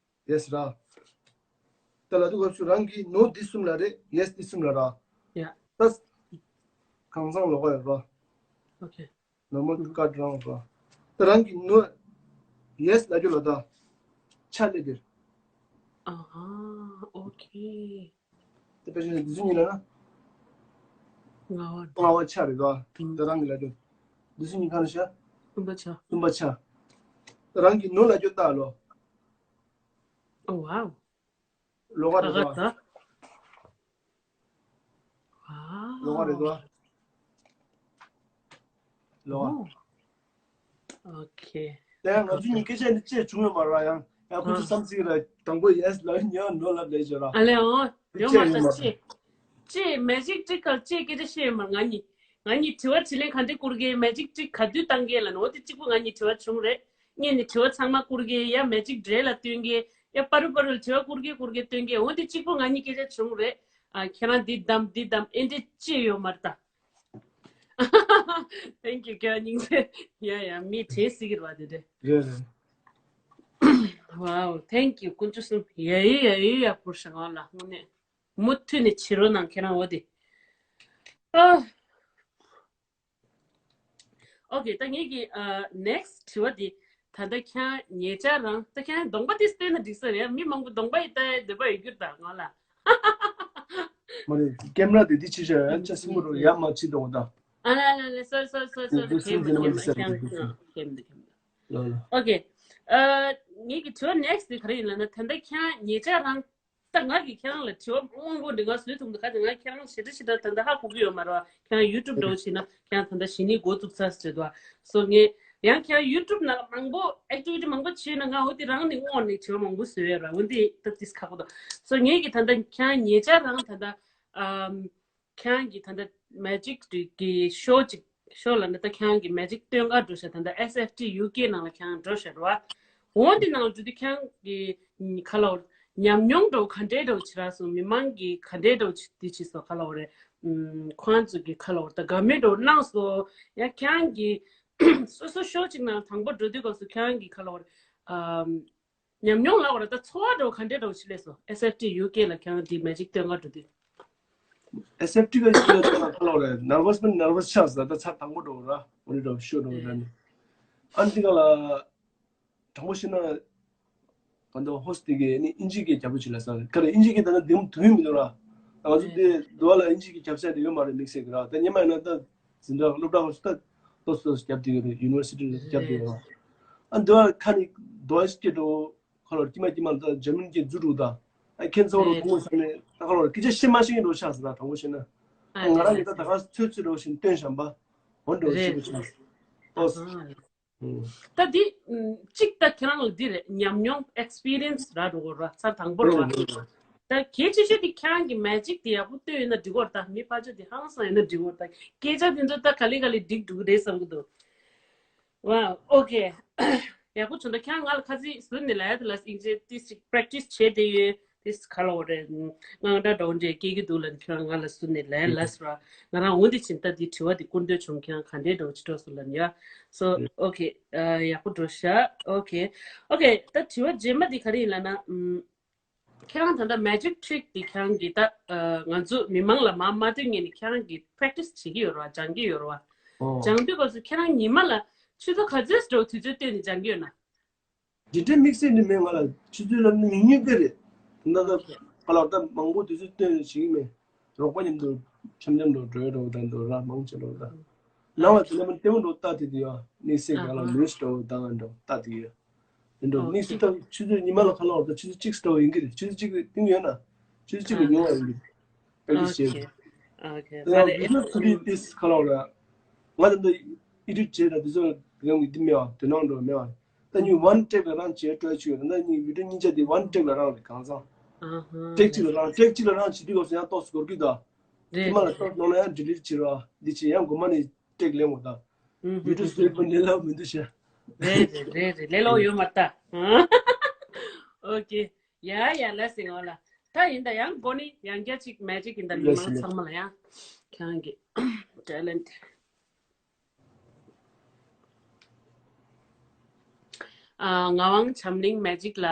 Yes ར། ད་ལ་དུ་སྐབས་སུ་རང་གི་no འདི་གསུམ་ལ་རེད། Yes འདི་གསུམ་ལ་ར། Yeah. ད་གང་ཚང་ལོགས་ཀ་ཡོད་པ། Okay. ནོར་མལ་ཀ་རང་ར། ད་རང་གི་ནོ་ཡེས་ལ་རྒྱུ་ལ་ད་ཆ་ལེ་དེར། ཨ་ཧ། Okay. དེ་དཔེ་ཆ་འདི་ཚོ་གཉིས་ལ་ན། ལྔ་བ། ལྔ་བ་ཆ་རེད་ད། ད་རང་གི་ལ་རྒྱུ། འདི་ཚོ་གཉིས་གང་ཤ། གསུམ་པ་ཆ། གསུམ་པ་ཆ། ད་རང་གི་ནོ་ལ་རྒྱུ་ད་ལོ། Oh wow. ལོ་ག་རེད་ད། ལོ་ག་རེད་ད། ལོ་ག། Okay. དེ་ང་ཚོ་གཉིས་སྐད་ཆ་འདི་ཅེས་བྱུང་ཡོད་མ་རེད་ཡང་། ཡང་ཁོ་ཚོ་བསམ་ཚིག་ར་དང་པོ་ཡེས་ལ་ཉོ་ནོ་ལབ་ལས་བྱོས་ར། ཨ་ལས་འོ། ཡོད་མ་རེད་ད་ཅེས། ཅེས་མེ་ཇིག་ཊི་རིག་ག་ཅེས་སྐད་ཆ་བཤད་ཡོད་མ་རེད་ང་གཉིས། ང་གཉིས་དྲི་བ་དྲིས་ལན་ག་འདྲས་བསྐུར་གི་མེ་ཇིག་ཊི་རིག་ག་དུས་བཏང་གི་ལ་ནོ་དེ་གཅིག་པུ་ང་གཉིས་དྲི་བ་བྱུང་རེད། ངས་ནི་དྲི་བ་ཚང་མ་བསྐུར་གི་ཡ་མེ་ཇིག་ཌི་རེ་ལ་སྟོན་གི་ཡ་པ་རུ་པ་རུ་ལ་དྲི་བ་བསྐུར་གི་བསྐུར་གི་སྟོན་གི་འོ་དེ་གཅིག་པུ་ང་གཉིས་སྐད་ཆ་བྱུང་རེད། ཨ་ཁྱེད་རང་འདི་བདམས་འདི་བདམས་ཨེ་འདྲས་ཅི་ཡོད་མ་རེད་ད། Thank you. ཁྱེད་རང་སྙིང་རྗེ། ཡ་ཡ་མི་བྲེལ་སྲིད་ཀྱི་རེད་བ་དེ་འདྲས། རེད་རེད། Wow, thank you. དཀོན་མཆོག་གསུམ། ཡ་ཡི་ཡ་ཡི་ཡ་པུར་ཤ་ང་ལ་དངོས་གནས། མུ་མཐུད་ནས་བྱེད་རོགས་གནང་ཁྱེད་རང་འོ་དེ། ཨ། Okay. ད་ངེད་ཀྱི་ཨ་next དྲི་བ་འདི། ད་ལྟ་ཁྱེད་རང་ཉེ་ཆར་རང་ད་ཁྱེད་རང་གདོང་པ་དེ་བསྟན་ན་འགྲིག་ས་རེད། མི་མང་པོ་གདོང་པ་ཡི་ལྟ་ཡ་འདོད་པ་ཡོད་རྒྱུ་ད་ང་ལ། མ་རེད། ཀེམ་ར་དེ་འདི་ཕྱི་བཞག་ཡ་ཅ་སྲིན་མོ་རུ་ཡ་མ་ཕྱི་འདུག་ད། ཨ་ལ་ལ་ལ་sorry sorry sorry sorry. འདི་སྲིན་འདི་ནི་མ་འདི་སར་འདི་འདི་ཀེམ་འདི་ཀེམ་འདི། ལ་ལ། Okay. ཨ་ངེད་ཀྱི་དྲི་བ་next དེ་ག་རེ་ཡིན་ལབ་ན་ད་ལྟ་ཁྱེད་རང་ཉེ་ཆར་རང་། ད་ང་གིས་ཁྱེད་རང་ལ་དྲི་བ་མང་པོ་འདྲི་ང་བཟོས་ཐུབ་འདུག་ག་ད་ང་ཁྱེད་རང་ཞེ་དྲག་ཞེ་དྲག་ད་ལྟ་ཧ་གོ་གི་ཡོད་མ་རེད་བ། ཁྱེད་རང་ཡུ་ཊུབ་འདྲ་བོ་བྱས་ན་ཁྱེད་རང་ད་ལྟ་ཞེ་ནི་འགོ་བཙུགས་ཚར་ཟེར་འདུག་བ། སོ་ངས་ཡང་ཁྱེད་རང་ཡུ་ཊུབ་ནང་མང་པོ་ཨེག་ཊི་ཝི་ཊི་མང་པོ་བྱས་ན་ང་འོ་དེ་རང་ནས་སྔོན་ནས་དྲི་བ་མང་པོ་བཟོས་ཡོད་ར། འོ་འདི་ད་ཏིས་ཁག་པོ་འདུག་སོ་ངས་ཀྱི་ད་ལྟ་ཁྱེད་རང་ཉེ་ཆར་རང་ད་ལྟ་ཨམ། ཁྱེད་རང་གིས་ད་ལྟ་མེ་ཇིག་གི་ཤོ་ཅིག་ཤོ་ལབ་ན་ད་ཁྱེད་རང་གིས་མེ་ཇིག་སྟོན་ག་འགྲོ་ཤག་ད་ལྟ་ཨེས་ཨེཕ་ཊི་ཡུ་ཀེ་ནང་ལ་ཁྱེད་རང་འགྲོ་ཤག་རེད་བ། འོ་འདི་ནང་ལ་འགྲོ་དུས་ཁྱེད་རང་གིས་ག་ལབ་ཉམས་མྱོང་འདྲ་བོ་ག་འདྲའི་འདྲ་བོ་བྱེད་རག་སོང་། མི་མང་གིས་ག་འདྲའི་འདྲ་བོ་བྱེད་འདི་བྱེད་སོང་ག་ལབ་རེད། ཁོང་ཚོ་གིས་ག་ལབ་ད་དགའ་མོས་འདྲ་བོ་གནང་སོང་། ཡང་ཁྱེད་རང་གིས་སོ་སོ་ཤོ་ཅིག་ནང་དང་པོ་འགྲོ་དུས་སྐབས་སུ་ཁྱེད་རང་གིས་ག་ལབ་རེད། ཉམས་མྱོང་ལབ་དགོས་རེད་ད། ཚོར་བ་འདྲ་བོ་ག་འདྲས་འདྲ་བོ་ཞིག་སླེབས་སོང་། ཨེས་ཨེཕ་ཊི་ཡུ་ཀེ་ལ་ཁྱེད་རང་འདི་མེ་ཇིག་སྟོན་ག་འགྲོ་དུས། ཨེས་ཨེཕ་ཊི་ག་ཞིག་ལ་ཁ་ལོ་རེད། ནར་ཝས་མིན་ནར་ཝས་ཆགས་ཟེར་ད་ཚར་དང་པོ་འདྲ་བོ་ར། འོ་འདྲ་འདྲ་བོ་ཤོ་འདྲ་བོ་ར་ནི། ཨ་འདི་ག་ལ་དྲང་པོ་བཤད་ན་ག་འདྲ་ཧོ་སི་ཊེལ་གི་ནི་ཨིན་ཇི་སྐད་རྒྱབ་པོ་ཅིག་ལ་ས་རེད། ག་རེ་ཨིན་ཇི་སྐད་ད་ན་འདི་མོ་དུ་མི་འདུག་ར། ང་ཚོ་འདི་དུ་བ་ལ་ཨིན་ཇི་སྐད་རྒྱབ་ས་དེ་ཡོད་མ་རེད། དམིགས་བསལ་གི་ར། ད་ཉི་མ་ཡིན་ན་ད། འཛིན་གྲྭ་སློབ་གྲྭ་ཧོ་སི་ཊེལ་ཏོག་ཙམ་ཏོག་ཙམ་རྒྱབ་བསྡད་ཡོད་རེད། ཡུ་ནི་ཝར་སི་ཊི་རྒྱབ་བསྡད་ཡོད་རེད། ཨ་འདི་བ་ཁ་ནི་དོ་ཨེ་སི་ཀེ་འགྲོ་ཁ་ལོར་དཀྱིལ་མ་དཀྱིལ་མ་ད་འཇར་མན་གྱི་འཛུ་འགྲོ་ད། ཨ་ཁྱེད་ཚོ་རོ་ཐུང་ས་ནས་ད་ཁ་ལོར་སྐད་ཆ་བཤད་མ་ཤེས་ཀྱི་འགྲོ་ཆགས་ཟེར་ད་དྲང་པོ་བཤད་ན། ཨ་ང་རང་གི་ད་ད་ག་ཚོད་ཚོད་འགྲོ་བཞིན་སྟོན་བཞིན་པ་འོ་འགྲོ་ཞིག་པ་ཆགས་ཏོག་ཙམ། ད་འདི་གཅིག་ད་ཁྱེད་རང་ལ་འདི་རེད། ཉམས་མྱོང་ཨེག་སི་པི་རི་ཡན་སི་ར་འགྲོ་གོ་ར་ཚར་དང་པོ་ར། ད་གལ་ཆེ་ཤོས་དེ་ཁྱེད་རང་གི་མེ་ཇིག་དེ་ཡག་པོ་སྟོན་ཡོད་ན་འགྲིག་གོ་ར། ད་མི་ཕར་ཕྱོགས་དེ་ཧང་སང་ཡོད་ན་འགྲིག་གོ་ར། ད་སྐད་ཆ་དེ་ཚོ་ད་ག་ལེ་ག་ལེ་འགྲིག་འགྲོ་གི་རེད་བསམ་གི་འདུག་ཝའོ། ཨོ་ཁེ། ཡག་པོ་བྱུང་། ད་ཁྱེད་རང་ང་ལ་ཁ་ཚིག་ཟུར་ནས་ལབ་ཡ་དེ་ལ་ཨིན་ཇི་ཏིས་ཅིག་པེ་རེག་ཊི་སི་བྱས་བསྡད་ཡོད། ཏིས་ག་ལབ་དགོས་རེད། དངངས་སྐྲག་འདྲ་བོ་འདྲ་སྐྱེ་གི་འདུག་ལབ་ནས་ཁྱེད་རང་ང་ལ་ཟུར་ནས་ལབ་ཡ་ལབ་སོང་ར། ང་རང་འོ་འདི་ཕྱིན་ད་འདི་དྲི་བ་འདི་བསྐུར་འདོད་བྱུང་། ཁྱེད་རང་ག་འདྲའི་འདྲ་བོ་ཅིག་འགྲོ་སོང་ལབ་ནས་ཡ། སོ་ཨོ་ཁེ། ཡག་པོ་འགྲོ་ཤག་ཨོ་ཁེ། ཨོ་ཁེ། ད་དྲི་བ་རྗེས་མ་འདི་ག་རེ་ཡིན་ལབ་ན། ཁྱེད་རང་ད་ལྟ་མེ་ཇིག་ཊི་རིག་འདི་ཁྱེད་རང་གིས་ད་ང་ཚོ་མི་མང་ལ་མ་མ་སྟོན་སྔོན་ནས་ཁྱེད་རང་གིས་པེ་རེག་ཊི་སི་བྱེད་ཀྱི་ཡོད་རེད་བ། སྦྱང་གི་ཡོད་རེད་བ། སྦྱང་དུས་སྐབས་སུ་ཁྱེད་རང་ཉི་མ་ལ་ཆུ་ཚོད་ག་ཚོད་འདྲ་བོ་དུས་ཚོད་བཏོན་ནས་སྦྱང་གི་ཡོད་ན། འདི་འདྲའི་དམིགས་བསལ་ནི་མེད། ང་ལ་ཆུ་ཚོད་ལ་ནི་ཉུང་ཉུང་དཔེ་རེད། ད་ལྟ་ཁ་ལག་ད་མང་པོ་དུས་ཚོད་བཏོན་ནས་བྱེད་ཀྱི་མེད། རོགས་པ་མཉམ་དུ་འཆམ་འཆམ་འགྲོ་འགྲོ་འགྲོ་ད་འགྲོ་ར་མང་ཆེ་འགྲོ་ད། ནང་ལ་དེ་ལ་མི་ལྟད་མོ་འགྲོ་ལྟ་དེ་དུས་ཡ་ནི་སེ་ག་ལ་ལུས་འགྲོ་ད་ང་འགྲོ་ལྟ་དེ་ཡ། འགྲོ་ནི་སི་ད་ཆུ་ཚོད་ཉི་མ་ལ་ཁ་ལག་ད་ཆུ་ཚོད་གཅིག་འགྲོ་ཡིན་གྱི་རེད། ཆུ་ཚོད་གཅིག་གི་སྟེང་ཡོད་ན་ཆུ་ཚོད་གཅིག་གི་ཉུང་བ་ཡིན་གྱི་རེད། པེ་ལི་ཤེ། ད་ཡང་བི་ཌི་ཡོ་ཚུ་དེ་ཏིས་ཁ་ལག་ར། ང་ད་ད་ཨེ་ཌིཊ་བྱས་ད་དེ་ཚོ་རང་གི་འདི་མེད་བ། དོ་སྣང་འགྲོ་མེད་བ། ད་ཉིད་ཝན་ཊེག་ལ་རང་བྱས་སྤྲོད་ཆུ་ཡོད། ད་ཉིད་བི་ཌི་ཡོ་གཉིས་ཆ་དེ་ཝན་ཊེག་ལ་རང་རེད། གང་ཚང་ཊེག་གཅིག་ལ་རང་ཊེག་གཅིག་ལ་རང་བྱེད་དུས་སྐབས་སུ་ཡང་ཏོག་ཙམ་འགོར་གི་འདུག་དེ་མ་ལ་ཏོག་ནོར་ན་ཡང་ཌི་ལིཊ་བྱེད་ར་འདི་བྱེད་ཡང་མགོ་མ་ནས་ཊེག་ལེན་དགོས་ད། བི་ཌི་ཡོ་བཟོས་པ་ལས་སླ་པོ་མི་འདུག་ཤ། རེད་རེད་རེད་རེད། ལས་སླ་པོ་ཡོད་མ་རེད་ད། ཨོ་ཁེ། ཡ་ཡ་ལ་སེ་ང་ལ། ད་ཡིན་ད་ཡང་མགོ་ནི་ཡང་བསྐྱར་ཅིག་མེ་ཇིག་ཡིན་ད་མི་མང་ཚང་མ་ལ་ཡང་ཁྱེད་རང་གི་ཊེ་ལེན་ཊི། ཨ་ངག་དབང་བྱམས་གླིང་མེ་ཇིག་ལ་ཨ་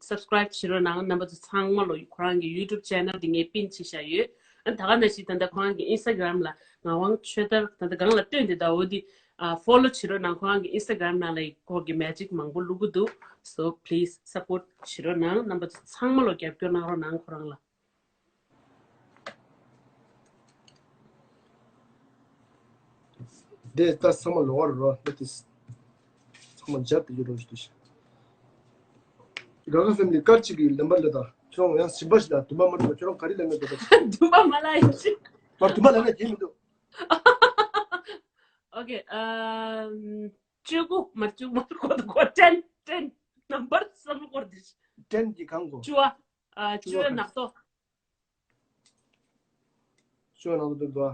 སབ་སི་ཀ་རེབ་བྱེད་རོགས་གནང་། རྣམ་པ་ཚོ་ཚང་མ་ལོ་ཁོ་རང་གི་ཡུ་ཊུབ་ཆེ་ནལ་འདི་ངས་པིན་བྱེད་བཞག་ཡོད། ད་ག་ནང་བཞིན་ད་ལྟ་ཁོ་རང་གི་Instagram་ལ་ངག་དབང་ཆོས་དར་ད་ལྟ་སྒང་ལ་སྟོན་དེ་ད་འོ་དེ་ཨ་follow་བྱེད་རོགས་གནང་། ཁོ་རང་གི་Instagram་ནང་ལ་ཁོ་གི་magic་མང་པོ་བླུག་གི་འདུག so please support་བྱེད་རོགས་གནང་། རྣམ་པ་ཚོ་ཚང་མ་ལོ་རྒྱབ་སྐྱོར་གནང་རོགས་གནང་ཁོ་རང་ལ། དེ་ལྟ་ཚང་མ་ལོག་རོགས་དེ་ཚང་མ་མཇལ་དུ་ཡོད་རོགས་ཞུ་དུ་ཞིག་དགའ་དགའ་ཕེམ་ལི་དཀར་གཅིག་གི་ལེན་པར་ལས་དང་ཁྱོད་རང་ཡང་ཞིམ་པ་ཞིག་དང་དུམ་པ་མ་འགྲོ་ཁྱོད་རང་ག་རེ་ལེན་མེད་དོ། དུམ་པ་མ་ལ་ཡིན་ཅི། མ་དུམ་པ་ལ་ན་རྒྱན་མི་འདུག་ཨོ་ཀེ་ཨམ། བཅུ་དགུ་མ་བཅུ་དགུ་མ་སྐོར་དུ་སྐོར་ten ten་number་གསུམ་སྐོར་དུ། ten་གི་གང་གོ། བཅུ་བ། ཨ་བཅུ་བ་ནག་ཏོ། བཅུ་བ་ནག་ཏོ་འདུག་དོ།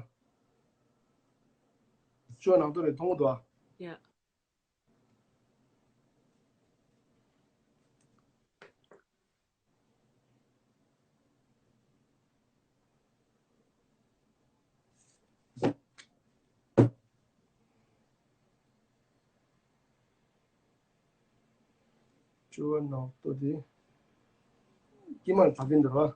བཅུ་བ་ནག་ཏོ་རེད་མཐོང་གོ་དོ། ཡ། བཅུ་བ་ནག་ཏོ་དེ་དཀྱིལ་མར་བབས་ཀྱིན་འདུག་ར།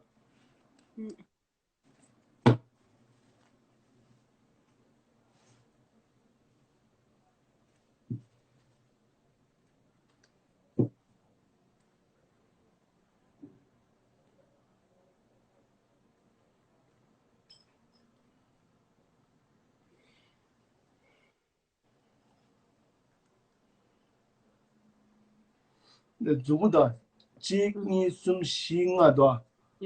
འདི་མཛུ་གུ་དང་གཅིག་གཉིས་གསུམ་བཞི་ལྔ་དོ། ཡ།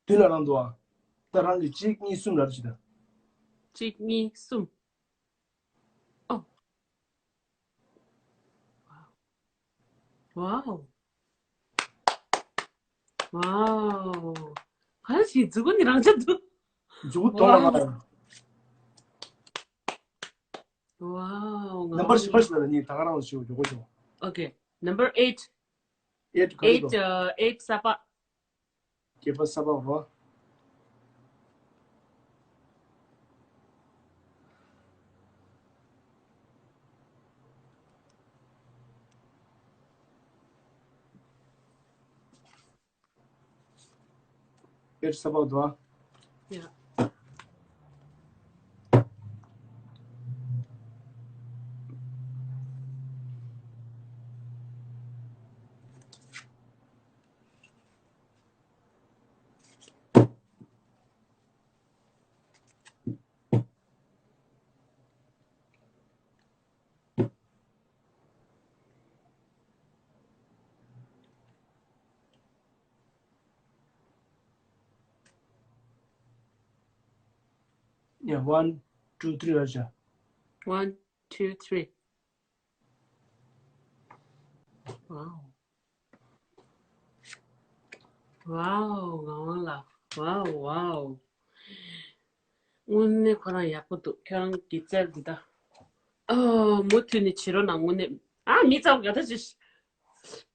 མདུན་ལ་རང་དོ། ད་རང་གི་གཅིག་གཉིས་གསུམ་ལ་རེ་ཞིག་དང་། གཅིག་གཉིས་གསུམ། ཨོ། ཝའོ། ཝའོ། ག་རེ་ཞིག་མཛུ་གུ་ནི་རང་འཇགས་འདུག་མཛུ་གུ་དོ་ལ་ཝའོ། ཝའོ། ནམ་པར་བཞི་པ་ཞིག་ལ་ནི་ད་ག་རང་ཞིག་ཡོད་གོ་ཅོ། Okay, number eight. eight ག་རེ་eight, དོ། uh, eight གསར་པ། བརྒྱད་པ་གསར་པ་རོ། eight གསར་པ་དོ། Yeah. Yeah, one, two, three, Raja. One, two, three. Wow. Wow, ངག་དབང་ལགས། Wow, wow. དངོས་གནས་ཁོ་རང་ཡག་པོ་འདུག་ཁྱོད་རང་གི་རྩལ་འདི་ད། ཨོ། མུ་མཐུད་ནས་བྱེད་རོགས་གནང་། དངོས་གནས། ཨ། མི་ཚང་ག་ད་ཅི།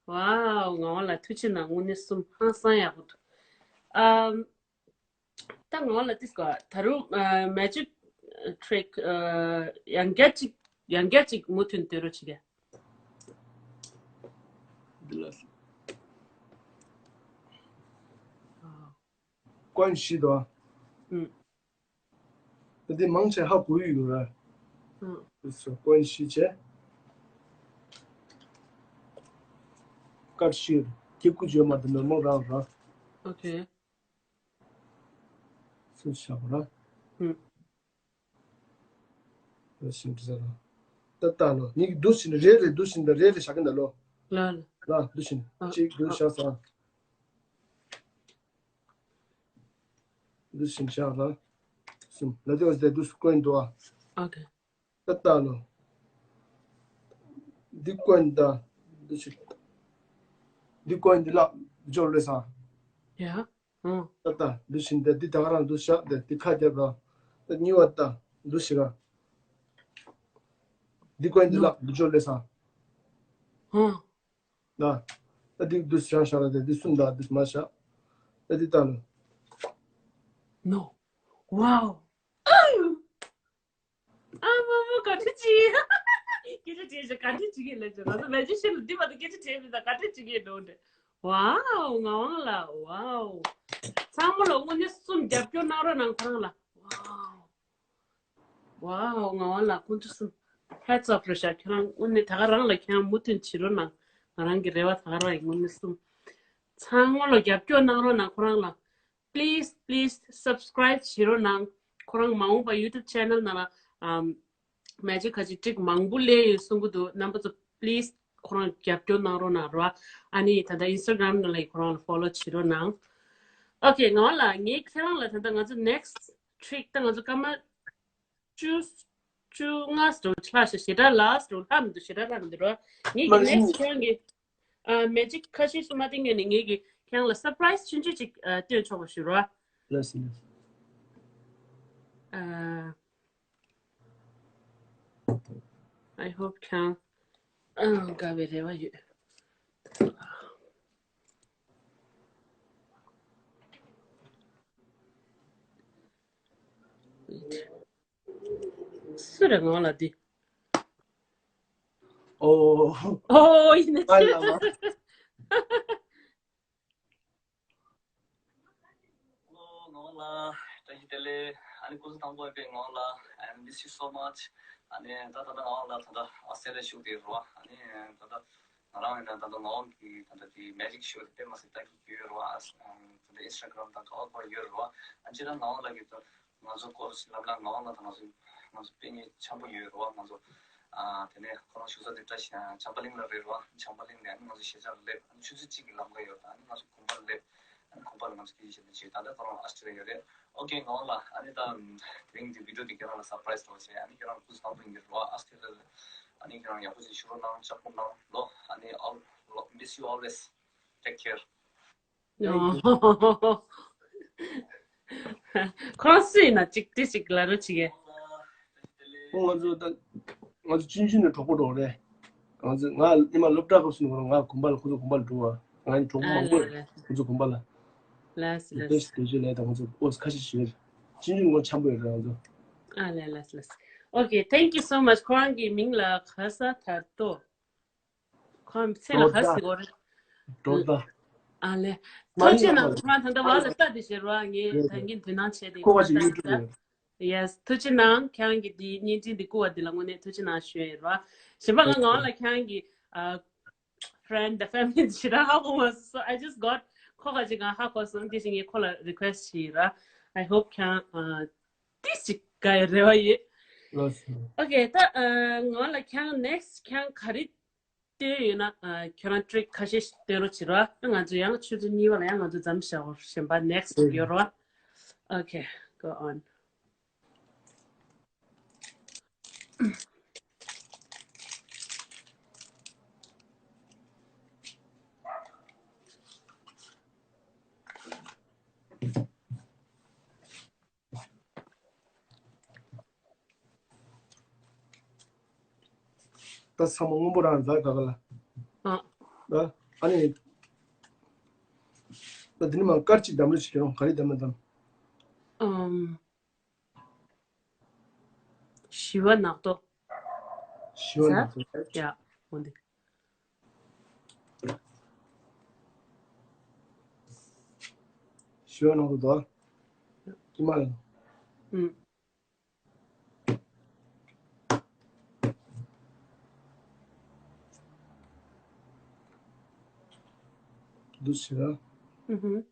Wow, ངག་དབང་ལགས་ཐུགས་རྗེ་གནང་། དངོས་གནས་གསུམ་ཧང་སང་ཡག་པོ་འདུག་ཨམ། ད་ངག་དབང་ལགས་ཏིས་ག་ད་རུང་ཨ་magic trick ཨ་ཡང་བསྐྱར་ཅིག་ཡང་བསྐྱར་ཅིག་མུ་མཐུད་ནས་སྟོན་རོགས་བྱེད་ག་འདི་ལ། ཀོན་བཞི་དོ། ཨུམ། ད་འདི་མང་ཆེ་ཧ་གོ་ཡི་ཡོད་ར། ཨུམ། ཨུ་སུ་ཀོན་བཞི་བྱས། ཀར་བཞི། སྐྱེ་དགུ་བརྗོད་མ་དེ་ནོར་མོ་རང་ར། Okay. སུ་བཞག་པ་ར། ཨུམ། ད་ཤིང་ཏི་ཟེར་ར། ད་ལྟ་ལོ། ནི་འདུ་ཤིན་རེ་རེ་འདུ་ཤིན་ད་རེ་རེ་བཞག་གིན་ད་ལོ། ལ་ལ། ལ་འདུ་ཤིན། ཨ། གཅིག་འདུ་ཨ། བཞག་ས། འདུ་ཤིན་བཞག་ལ། གསུམ། ལ་དེ་བ་ཟེར་འདུ་སུ་ཀོན་འདུ་ཨ། Okay. ད་ལྟ་ལོ། འདི་ཀོན་ད། འདུ་ཤིན། འདི་ཀོན་འདི་ལ་འབྱོར་ལེ་ས། Yeah. ཨང་། ད་ལྟ་འདུ་ཤིན་ད་འདི་ད་ག་རང་འདུ་བཞག་དེ་འདི་ཁ་རྒྱབ་ར། ད་གཉིས་པ་ད་འདུ་ཤི་ར། འདི་ཀོན་འདི་ལ་འདུ་འབྱོར་ལེ་ས། ཨང་། ད་ད་འདི་འདུ་བཞག་བཞག་ར་དེ་འདི་གསུམ་ད་འདུ་མ་བཞག་ད་འདི་ད་ལོ། No. Wow. ཨ་མ་མ་ག་འདྲ་ཅིག་སྐད་ཆ་དྲིས་ཤག་ག་འདྲ་ཅིག་ལབ་ཅིག་ང་ཚོ་མེ་ཇི་ཤན་ལ་འདི་བར་དུ་སྐད་ཆ་དྲིས་མི་དང་ག་འདྲ་ཅིག་ཡིན་འགྲོ་འདྲ། Wow, ངག་དབང་ལགས། Wow. ཚང་མ་ལ་དངོས་གནས་གསུམ་རྒྱབ་སྐྱོར་གནང་རོགས་གནང་ཁོ་རང་ལ། ཝའོ། ཝའོ། ངག་དབང་ལགས་དཀོན་མཆོག་གསུམ། Hats off རེད་ཤག་ཁྱེད་རང་དངོས་གནས་ད་ག་རང་ལ་ཁྱེད་རང་མུ་མཐུད་བྱེད་རོགས་གནང་། ང་རང་གི་རེ་བ་ད་ག་རང་ཡིན། དངོས་གནས་གསུམ། ཚང་མ་ལ་རྒྱབ་སྐྱོར་གནང་རོགས་གནང་ཁོ་རང་ལ། Please, please subscribe བྱེད་རོགས་གནང་། ཁོ་རང་མ་འོངས་པ་YouTube channel ནང་ལ་ཨམ། Magic Khashi trick མང་པོ་སླེབས་ཡོད་གསུང་གི་འདུག་རྣམ་པ་ཚོ་please ཁོ་རང་རྒྱབ་སྐྱོར་གནང་རོགས་གནང་རོགས། ཨ་ནི་ད་ལྟ་Instagram ནང་ལ་ཁོ་རང་ལ་follow བྱེད་རོགས་གནང་། Okay ངག་དབང་ལགས། ངས་ཁྱེད་རང་ལ་ད་ལྟ་ང་ཚོ་next trick ད་ང་ཚོ་སྐར་མ་བཅུ། བཅོ་ལྔ་ཙམ་ལྷག་ཤག་ཞེ་དྲག་ལྷག་ཙམ་ལྷག་མི་འདུག་ཞེ་དྲག་ལྷག་མི་འདུག་རོ། ངེད་ཀྱི་མ་next ཁྱེད་རང་གི་ཨ། Magic Khashi སུ་མ་བསྟན་ངེས་ནས་ངེད་ཀྱི་ཁྱེད་རང་ལ་surprise ཆུང་ཆུང་ཅིག་ཨ། སྟོན་ཆོག་པ་ཞུ་རོ། ལགས་སོ་ལགས་སོ། ཨ། I hope ཁྱེད་རང་ཨ། དགའ་བའི་རེ་བ་ཡོད། སུ་རེད་ངག་དབང་ལགས་འདི། ཨོ། ཨོ་ཡིན་ན་ཨ་ཅི། ལགས་ལགས། ངག་དབང་ལགས་བཀྲ་ཤིས་བདེ་ལེགས། ཨ་ནི་སྐུ་གཟུགས་དང་པོ་ཡིན་པའི་ངག་དབང་ལགས། I miss you so much. ཨ་ནི་ད་ད་ལྟ་ངག་དབང་ལགས་ད་ལྟ་ཨོ་སི་ཊྲེ་ལི་ཡ་བཞུགས་བསྡད་རེད་བ། ཨ་ནི་ད་ལྟ་ང་རང་ཡིན་ན་ད་ལྟ་ངག་དབང་གི་ད་ལྟ་དེ་magic show དེ་དཔེ་མ་སྲིད་ལྟ་གི་ཡོད་རེད་བ། ཨ་ད་ལྟ་Instagram དང་ག་བ་ག་བ་ཡོད་རེད་བ། ཨ་ཅི་ད་ངག་དབང་ལགས་ཀྱི་ད་ང་ཚོ་སྐོར་ལབ་ན་ངག་དབང་ལགས་དང་ང་ཚོ་ང་ཚོ་དཔེ་ཉེ་འཆམ་པོ་ཡོད་རེད་བ། ང་ཚོ་ཨ་དེ་ནས་ཁོ་རང་བཞུགས་ས་དེ་བཀྲ་ཤིས་བྱམས་པ་གླིང་ལ་རེད་རེད་བ། བྱམས་པ་གླིང་ནས་ཨ་ནི་ང་ཚོ་གཞིས་ཆགས་སླེབས། ཨ་ནི་ཆུ་ཚོད་གཅིག་གི་ལམ་ཁ་ཡོད་རེད། ཨ་ནི་ང་ཚོ་དགོན་པར་སླེབས། ཨ་ནི་དགོན་པ་ལ་ང་ཚོ་སྐད་ཆ་བཤད་དུས་ད་ལྟ་ཁོ་རང་ཨོ་སི་ཊྲེ་ལི་ཡ་ཡོད་རེད། ཨོ་ཁེ་ངག་དབང་ལགས། ཨ་ནི་ད་དེ་རིང་འདི་བི་ཌི་ཡོ་འདི་ཁྱེད་རང་ལ་surprise རེད་བ་བྱས། ཨ་ནི་ཁྱེད་རང་སྐུ་གཟུགས་བཟང་པོ་ཡིན་གྱི་རེད་བ། ཨོ་སི་ཊྲེ་ལི་ཡ་ལ་ཨ་ནི་ཁྱེད་རང་ཡག་པོ་ཅིག་བཞུགས་རོགས་གནང་། ལྕགས་པོ་གནང་ལོ། ཨ་ནི་I'll miss you always. Take care. ཁོ་རང་སུ་ཡིན་ན་ཅིག་ཏི་ཞིག་ལ་རོ་ཅིག་གེ། ཁོ་ང་ཚོ་ད་ང་ཚོ་ཆུང་ཆུང་ནས་གྲོགས་པོ་འགྲོགས་རེད། ང་ཚོ་ང་ཉི་མ་སློབ་གྲྭ་སྐབས་སུ་ནས་ང་དགོན་པ་ལ་ཁོ་ཚོ་དགོན་པ་ལ་འགྲོ་བ། ང་ཡི་གྲོགས་པོ་ཨ་མང་པོ་ལས་ཡོད། ལས། ཁོ་ཚོ་དགོན་པ་ལ། ལས་ལས། དེ་ཞིག་དེ་ཞིག་ལས་དང་ཁོ་ཚོ་ཨོ་ཁ་ཤས་ཤིག་ཡོད། ཆུང་ཆུང་ནས་ཁོ་འཆམ་པོ་ཡོད་རེད་ང་ཚོ། ཨ་ལས་ལས་ལས། Okay, thank you so much. ཁོ་རང་གི་མིང་ལ་ཁ་ས་ཐར་ཏོ། ཁོང་མཚན་ལ་ཧ་སི་གོ་རེད། འགྲོ་ད། ཨ་ལེ། མ་ཐུགས་རྗེ་གནང་། ཁོང་ད་ལྟ་བར་ལ་ལྟ་དེ་ཞེས་རོ། ངས་ད་གིན་དུས་ནང་བྱས་ཏེ་ཁོ་བ་ཞིག་ཡུ་ཊུབ་རེད། Yes, ཐུགས་རྗེ་གནང་། ཁྱེད་རང་གི་འདི་བརྙན་འཕྲིན་འདི་བསྐུར་བ་འདི་ལ་དངོས་གནས་ཐུགས་རྗེ་གནང་ཞུ་ཡ་ཡིན་རོ། གཞན་པ་ང་ངག་དབང་ལགས་ཁྱེད་རང་གི་ཨ། friend the family འདི་ཞེ་དྲག་ཧ་གོ་མ་སོང་། So I just got ཁོ་ག་ཅིག་ང་ཧ་གོ་སོང་། དེ་བཞིན་ངས་ཁོ་ལ་request བྱས་ཡིན་ར། I hope ཁྱེད་རང་ཨ། ཏིས་ཅིག་དགའ་ཡ་རེ་བ་ཡོད། ལགས་སོ། Okay, ད་ཨ། ངག་དབང་ལགས་ཁྱེད་རང་next ཁྱེད་རང་ག་རེ་སྟོན་ཡོད་ན། ཨ། ཁྱོད་རང་ཊི་རིག་ཁ་ཤས་ཤིག་སྟོན་རོགས་བྱེད་རོགས། ང་ཚོ་ཡང་ཆུ་ཚོད་གཉིས་པ་ལ་ཡང་ང་ཚོ་མཚམས་བཞག་གོ། གཞན་པ་next ཡོད་རོགས། Okay, go on. ད་ཚང་མ་སྔོན་པོ་རང་རེད་ད་ག་ག་ལ། ཨ། ད་ཨ་ནི། ད་འདི་ནི་མ་དཀར་གཅིག་འདམ་རུ་ཞིག་ཡོང་ག་རེ་འདམ་ན་འདམ། ཨམ། ཞི་བ་ནག་ཏོ། ཞི་བ་ནག་ཏོ། ཡ། འོ་འདི། ཞི་བ་ནག་ཏོ་དོ། ཀྱི་མ་ལ། ཨུམ། འདུ་ཤེས་ར། ཨུ་ཧུ།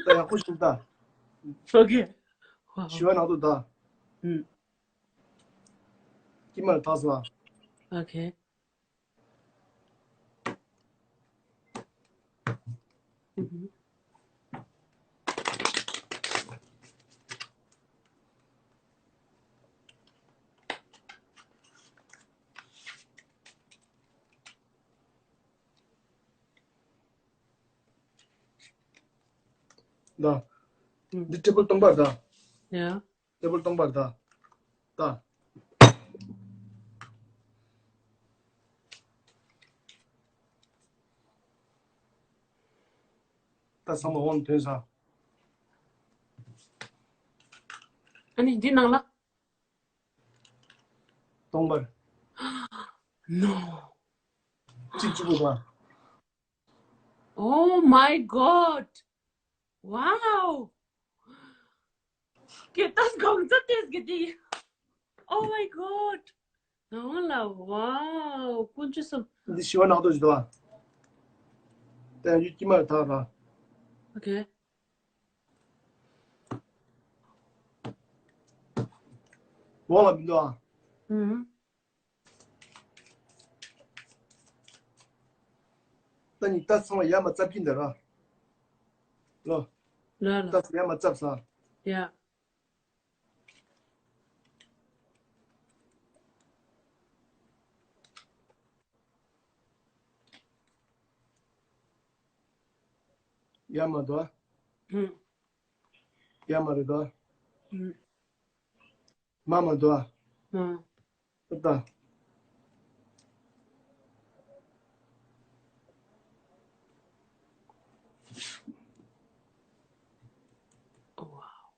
ད་ཡག་པོ་ཞིག་ད། Okay. Wow. ཞི་བ་ནག་ཏོ་ད། ཨུམ། ཀྱི་མ་ལ་ད་སོ། Okay. ཨུ་ཧུ། ད། ཨུམ། འདི་ཊེ་བལ་སྟོང་པར་ད། ཡ། ཊེ་བལ་སྟོང་པར་ད། ད། ད་ཚང་མ་འོང་དོན་ས། ནི་འདི་ནང་ལ། སྟོང་པར། No. གཅིག་གཅིག་པུ་དང་། Oh my god. Wow. ཀྱེ་ད་གང་ཚ་ཏེས་གི་དེ། Oh my god. ནང་ལ་wow དཀོན་མཆོག་གསུམ། འདི་ཞི་བ་ནག་ཏོ་ཞིག་འདུག་ཨ། ཏན་ཡུ་ཀྱི་མར་ཐག་ར། Okay. འོག་ལ་མི་འདུག་ཨ། ཨུམ། ད་ནི་ད་ཚང་མ་ཡར་མར་བཙབ་ཀྱིན་འདུག་ར། ལོ། ལ་ལ། ད་ཡར་མར་བཙབ་ས། Yeah. ཡར་མར་འདུག་ཨ། ཨུམ། ཡར་མར་རེད་འདུག་ཨ། ཨུམ། མར་མར་འདུག་ཨ། ཨུམ། ད། Wow.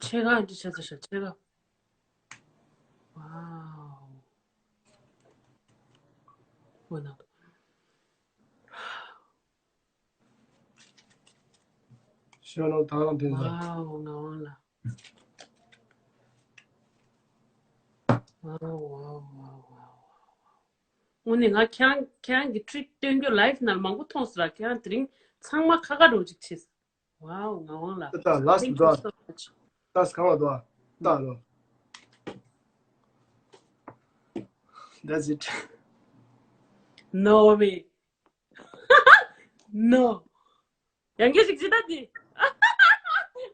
ཆེ་ག་འདི་ཆེ་ས་ཤ་ཆེ་ག Wow. འོ་ན། ཞོ་ནོ་ད་རང་དེ་ལ། Wow. ང་འོང་ལ། Wow, wow, wow, wow, wow. དངོས་གནས་ང་ཁྱེད་རང་ཁྱེད་རང་གི་ཊིག་སྟོན་རྒྱུ་ལའིབ་ནང་མང་པོ་མཐོང་སོང་ལ། ཁྱེད་རང་དེ་རིང་ཚང་མ་ཁ་ཁ་འགྲོ་ཅིག་བྱེད། Wow. ང་འོང་ལ། ད་ད་ལ་སི་ད། ད་སི་གང་ལ་འདུག་ཨ། ད་ལོ། That's it. No way. No. ཡང་སྐྱར་ཞིག་ཅི་ད་དེ།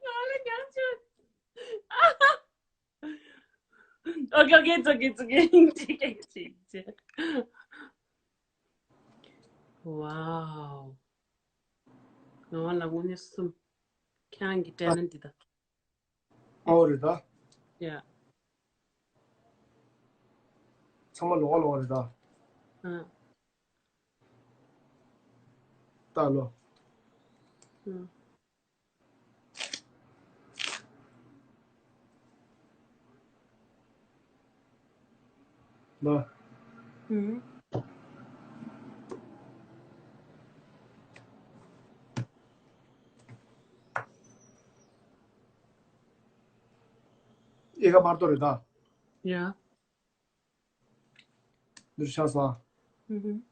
ང་ལ་ཉམས་བྱུང་། Okay, okay, it's okay, it's okay. ཅི་སྐད་ཅི་ཅི། Wow. ང་ལ་དངོས་གནས་གསུམ། ཁྱེད་རང་གི་ཊེ་ལེན་ཊི་འདི་ད། ཨོ་རེད་ད། Yeah. ཚང་མ་ལོག་ལོག་རེད་ད། ཨ། ད་ལོ། ཨ། ལོ། ཨུམ། ཨེ་ཀ་མར་ཏོ་རེད་ད། Yeah. འདིར་ཆགས་སོང་། ཨུམ།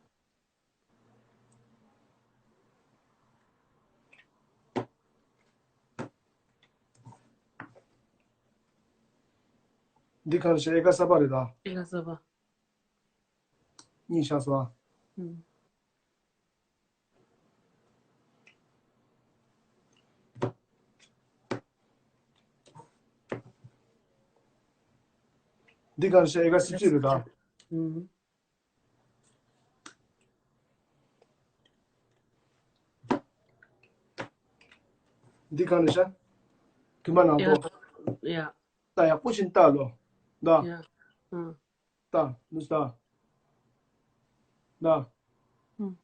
འདི་གང་ཞེ་ཨེ་ཀ་ས་པ་རེད་ད། ཨེ་ཀ་ས་པ། གཉིས་ཆགས་སོང་། ཨུམ། འདི་གང་ཞེ་ཨེ་ཀ་སི་ཅི་རེད་ད། ཨུམ། འདི་གང་རེད་ཤག་རྒྱུ་མ་ནང་དོ། Yeah. ད་ཡག་པོ་ཞིག་ལྟ་ལོ། ད། Yeah. ཨུམ། ད་ནུ་ད། ད། ཨུམ།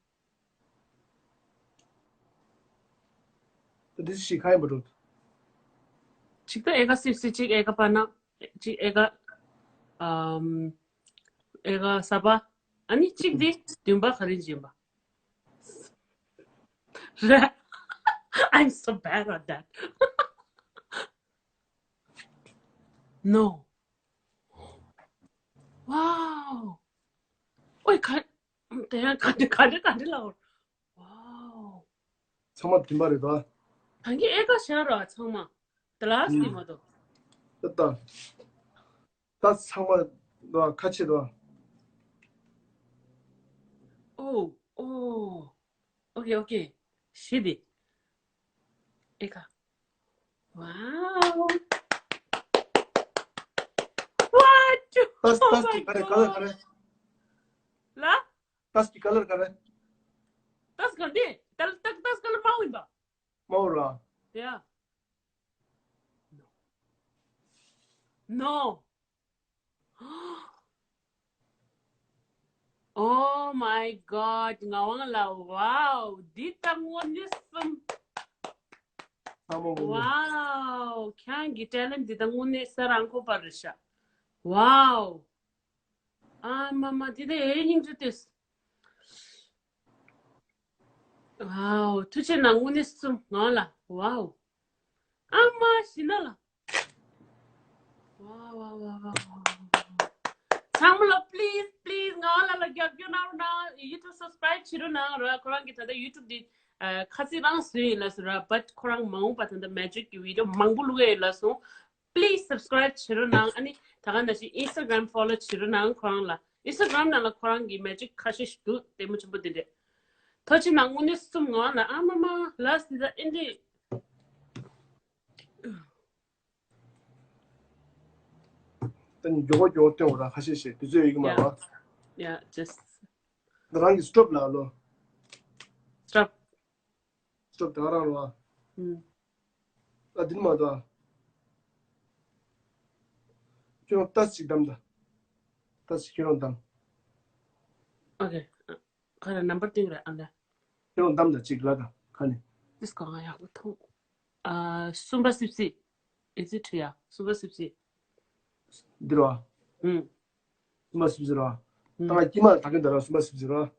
ད་འདི་ཞིག་ཁ་ཡིན་པ་འགྲོ། གཅིག་ད་ཨེ་ཀ་སི་སི་གཅིག་ཨེ་ཀ་པ་ན་གཅིག་ཨེ་ཀ་ཨམ། ཨེ་ཀ་ས་པ། ཨ་ནི་གཅིག་དེ་བདུན་པ་ག་རེ་འབྱིན་པ། རེད། I'm so bad at that. No. Wow. ཨོའི་ག་དེ་ཡང་ག་འདྲ་ག་འདྲ་ག་འདྲ་ལའོ། Wow. ཚང་མ་བདུན་པ་རེད་ད། ད་གིན་ཨེ་ཀ་ཤར་ར་ཚང་མ། The last thing མ་གཏོགས། ད་ད། ད་ཚང་མ་ད་ཁ་ཆེ་ད། Oh, oh. Okay, okay. ཞི་བདེ། ཨེ་ཀ Wow. What? ཏ་སི་ཏ་སི་ག་རེ་ག་ལར་ག་རེ། ལ། ཏ་སི་ག་ལར་ག་རེ། ཏ་སི་ག་འདི། ཏ་ཏ་ཏ་སི་ག་ལར་མང་བ་ཡིན་པ། མང་བ་ར། Yeah. No. Oh my god. ངག་དབང་ལགས། Wow. འདི་ལྟ་བུ་ནི་གསུམ། ཚང་མ་ངོ་མ། Wow, ཁྱེད་རང་གི་talent འདི་ད་དངོས་གནས་ས་རང་ཁོ་པར་རེད་ཤག Wow. ཨ་མ་མ་འདི་ད་ཨེ་སྙིང་རྗེ་ཏོས། Wow, ཐུགས་རྗེ་གནང་དངོས་གནས་གསུམ་ངང་ལ། Wow. ཨ་མ་ཞི་ན་ལ། Wow, wow, wow, wow, wow. ཚང་མ་ལ་please, please ང་ལ་ལ་རྒྱབ་སྐྱོར་གནང་རོགས་གནང་། YouTube subscribe བྱེད་རོགས་གནང་ར། ཁོ་རང་གི་ད་ལྟ་YouTube འདི་ཁ་སང་རང་བཟོས་ཡིན་ལ་སོ་ར། But ཁོ་རང་མ་འོངས་པ་ད་ལྟ་magic གི་video མང་པོ་བླུག་ཡས་ཡོད་ལ་སོང་། Please subscribe བྱེད་རོགས་གནང་། ཨ་ནི་ད་ག་ནང་བཞིན་Instagram follow བྱེད་རོགས་གནང་ཁོ་རང་ལ། Instagram ནང་ལ་ཁོ་རང་གི་magic ཁ་ཤས་ཤིག་འདུག་ལྟད་མོ་ཆེན་པོ་དེ་འདྲས། ཐུགས་རྗེ་གནང་དངོས་གནས་གསུམ་ངང་ལ། ཨ་མ་མ་last is the ending. ད་ནི་མགྱོགས་པོ་མགྱོགས་པོ་སྟོན་འོ་ར། ཁ་ཤས་ཤིག་དུས་ཚོད་ཡོད་ཀྱི་མ་རེད་བ། Yeah, just ད་རང་གི་stop ལ་ལོ། stop. Stop ད་ག་རང་རེད་བ། ཨུམ། ཨ་འདི་ནི་མ་གཏོགས། ཁྱོད་རང་ཏ་ཅིག་བདམས་ད། ཏ་ཅིག་ཁྱོད་རང་བདམས། Okay. ཁ་ལ་number སྟོན་ར་ཨ་ལ། ཁྱོད་རང་བདམས་ད་ཅིག་ལ་ད་ཁ་ནས། This གང་ཡག་པོ་མཐོང་། ཨ་གསུམ་པ་སིབ་སིབ། Is it ཡ། གསུམ་པ་སིབ་སིབ། འདི་རེད་བ། ཨུམ། གསུམ་པ་སིབ་སིབ་རེད་བ། ད་ང་དཀྱིལ་མ་ལ་ད་གིན་ད་ར་གསུམ་པ་སིབ་སིབ་རེད་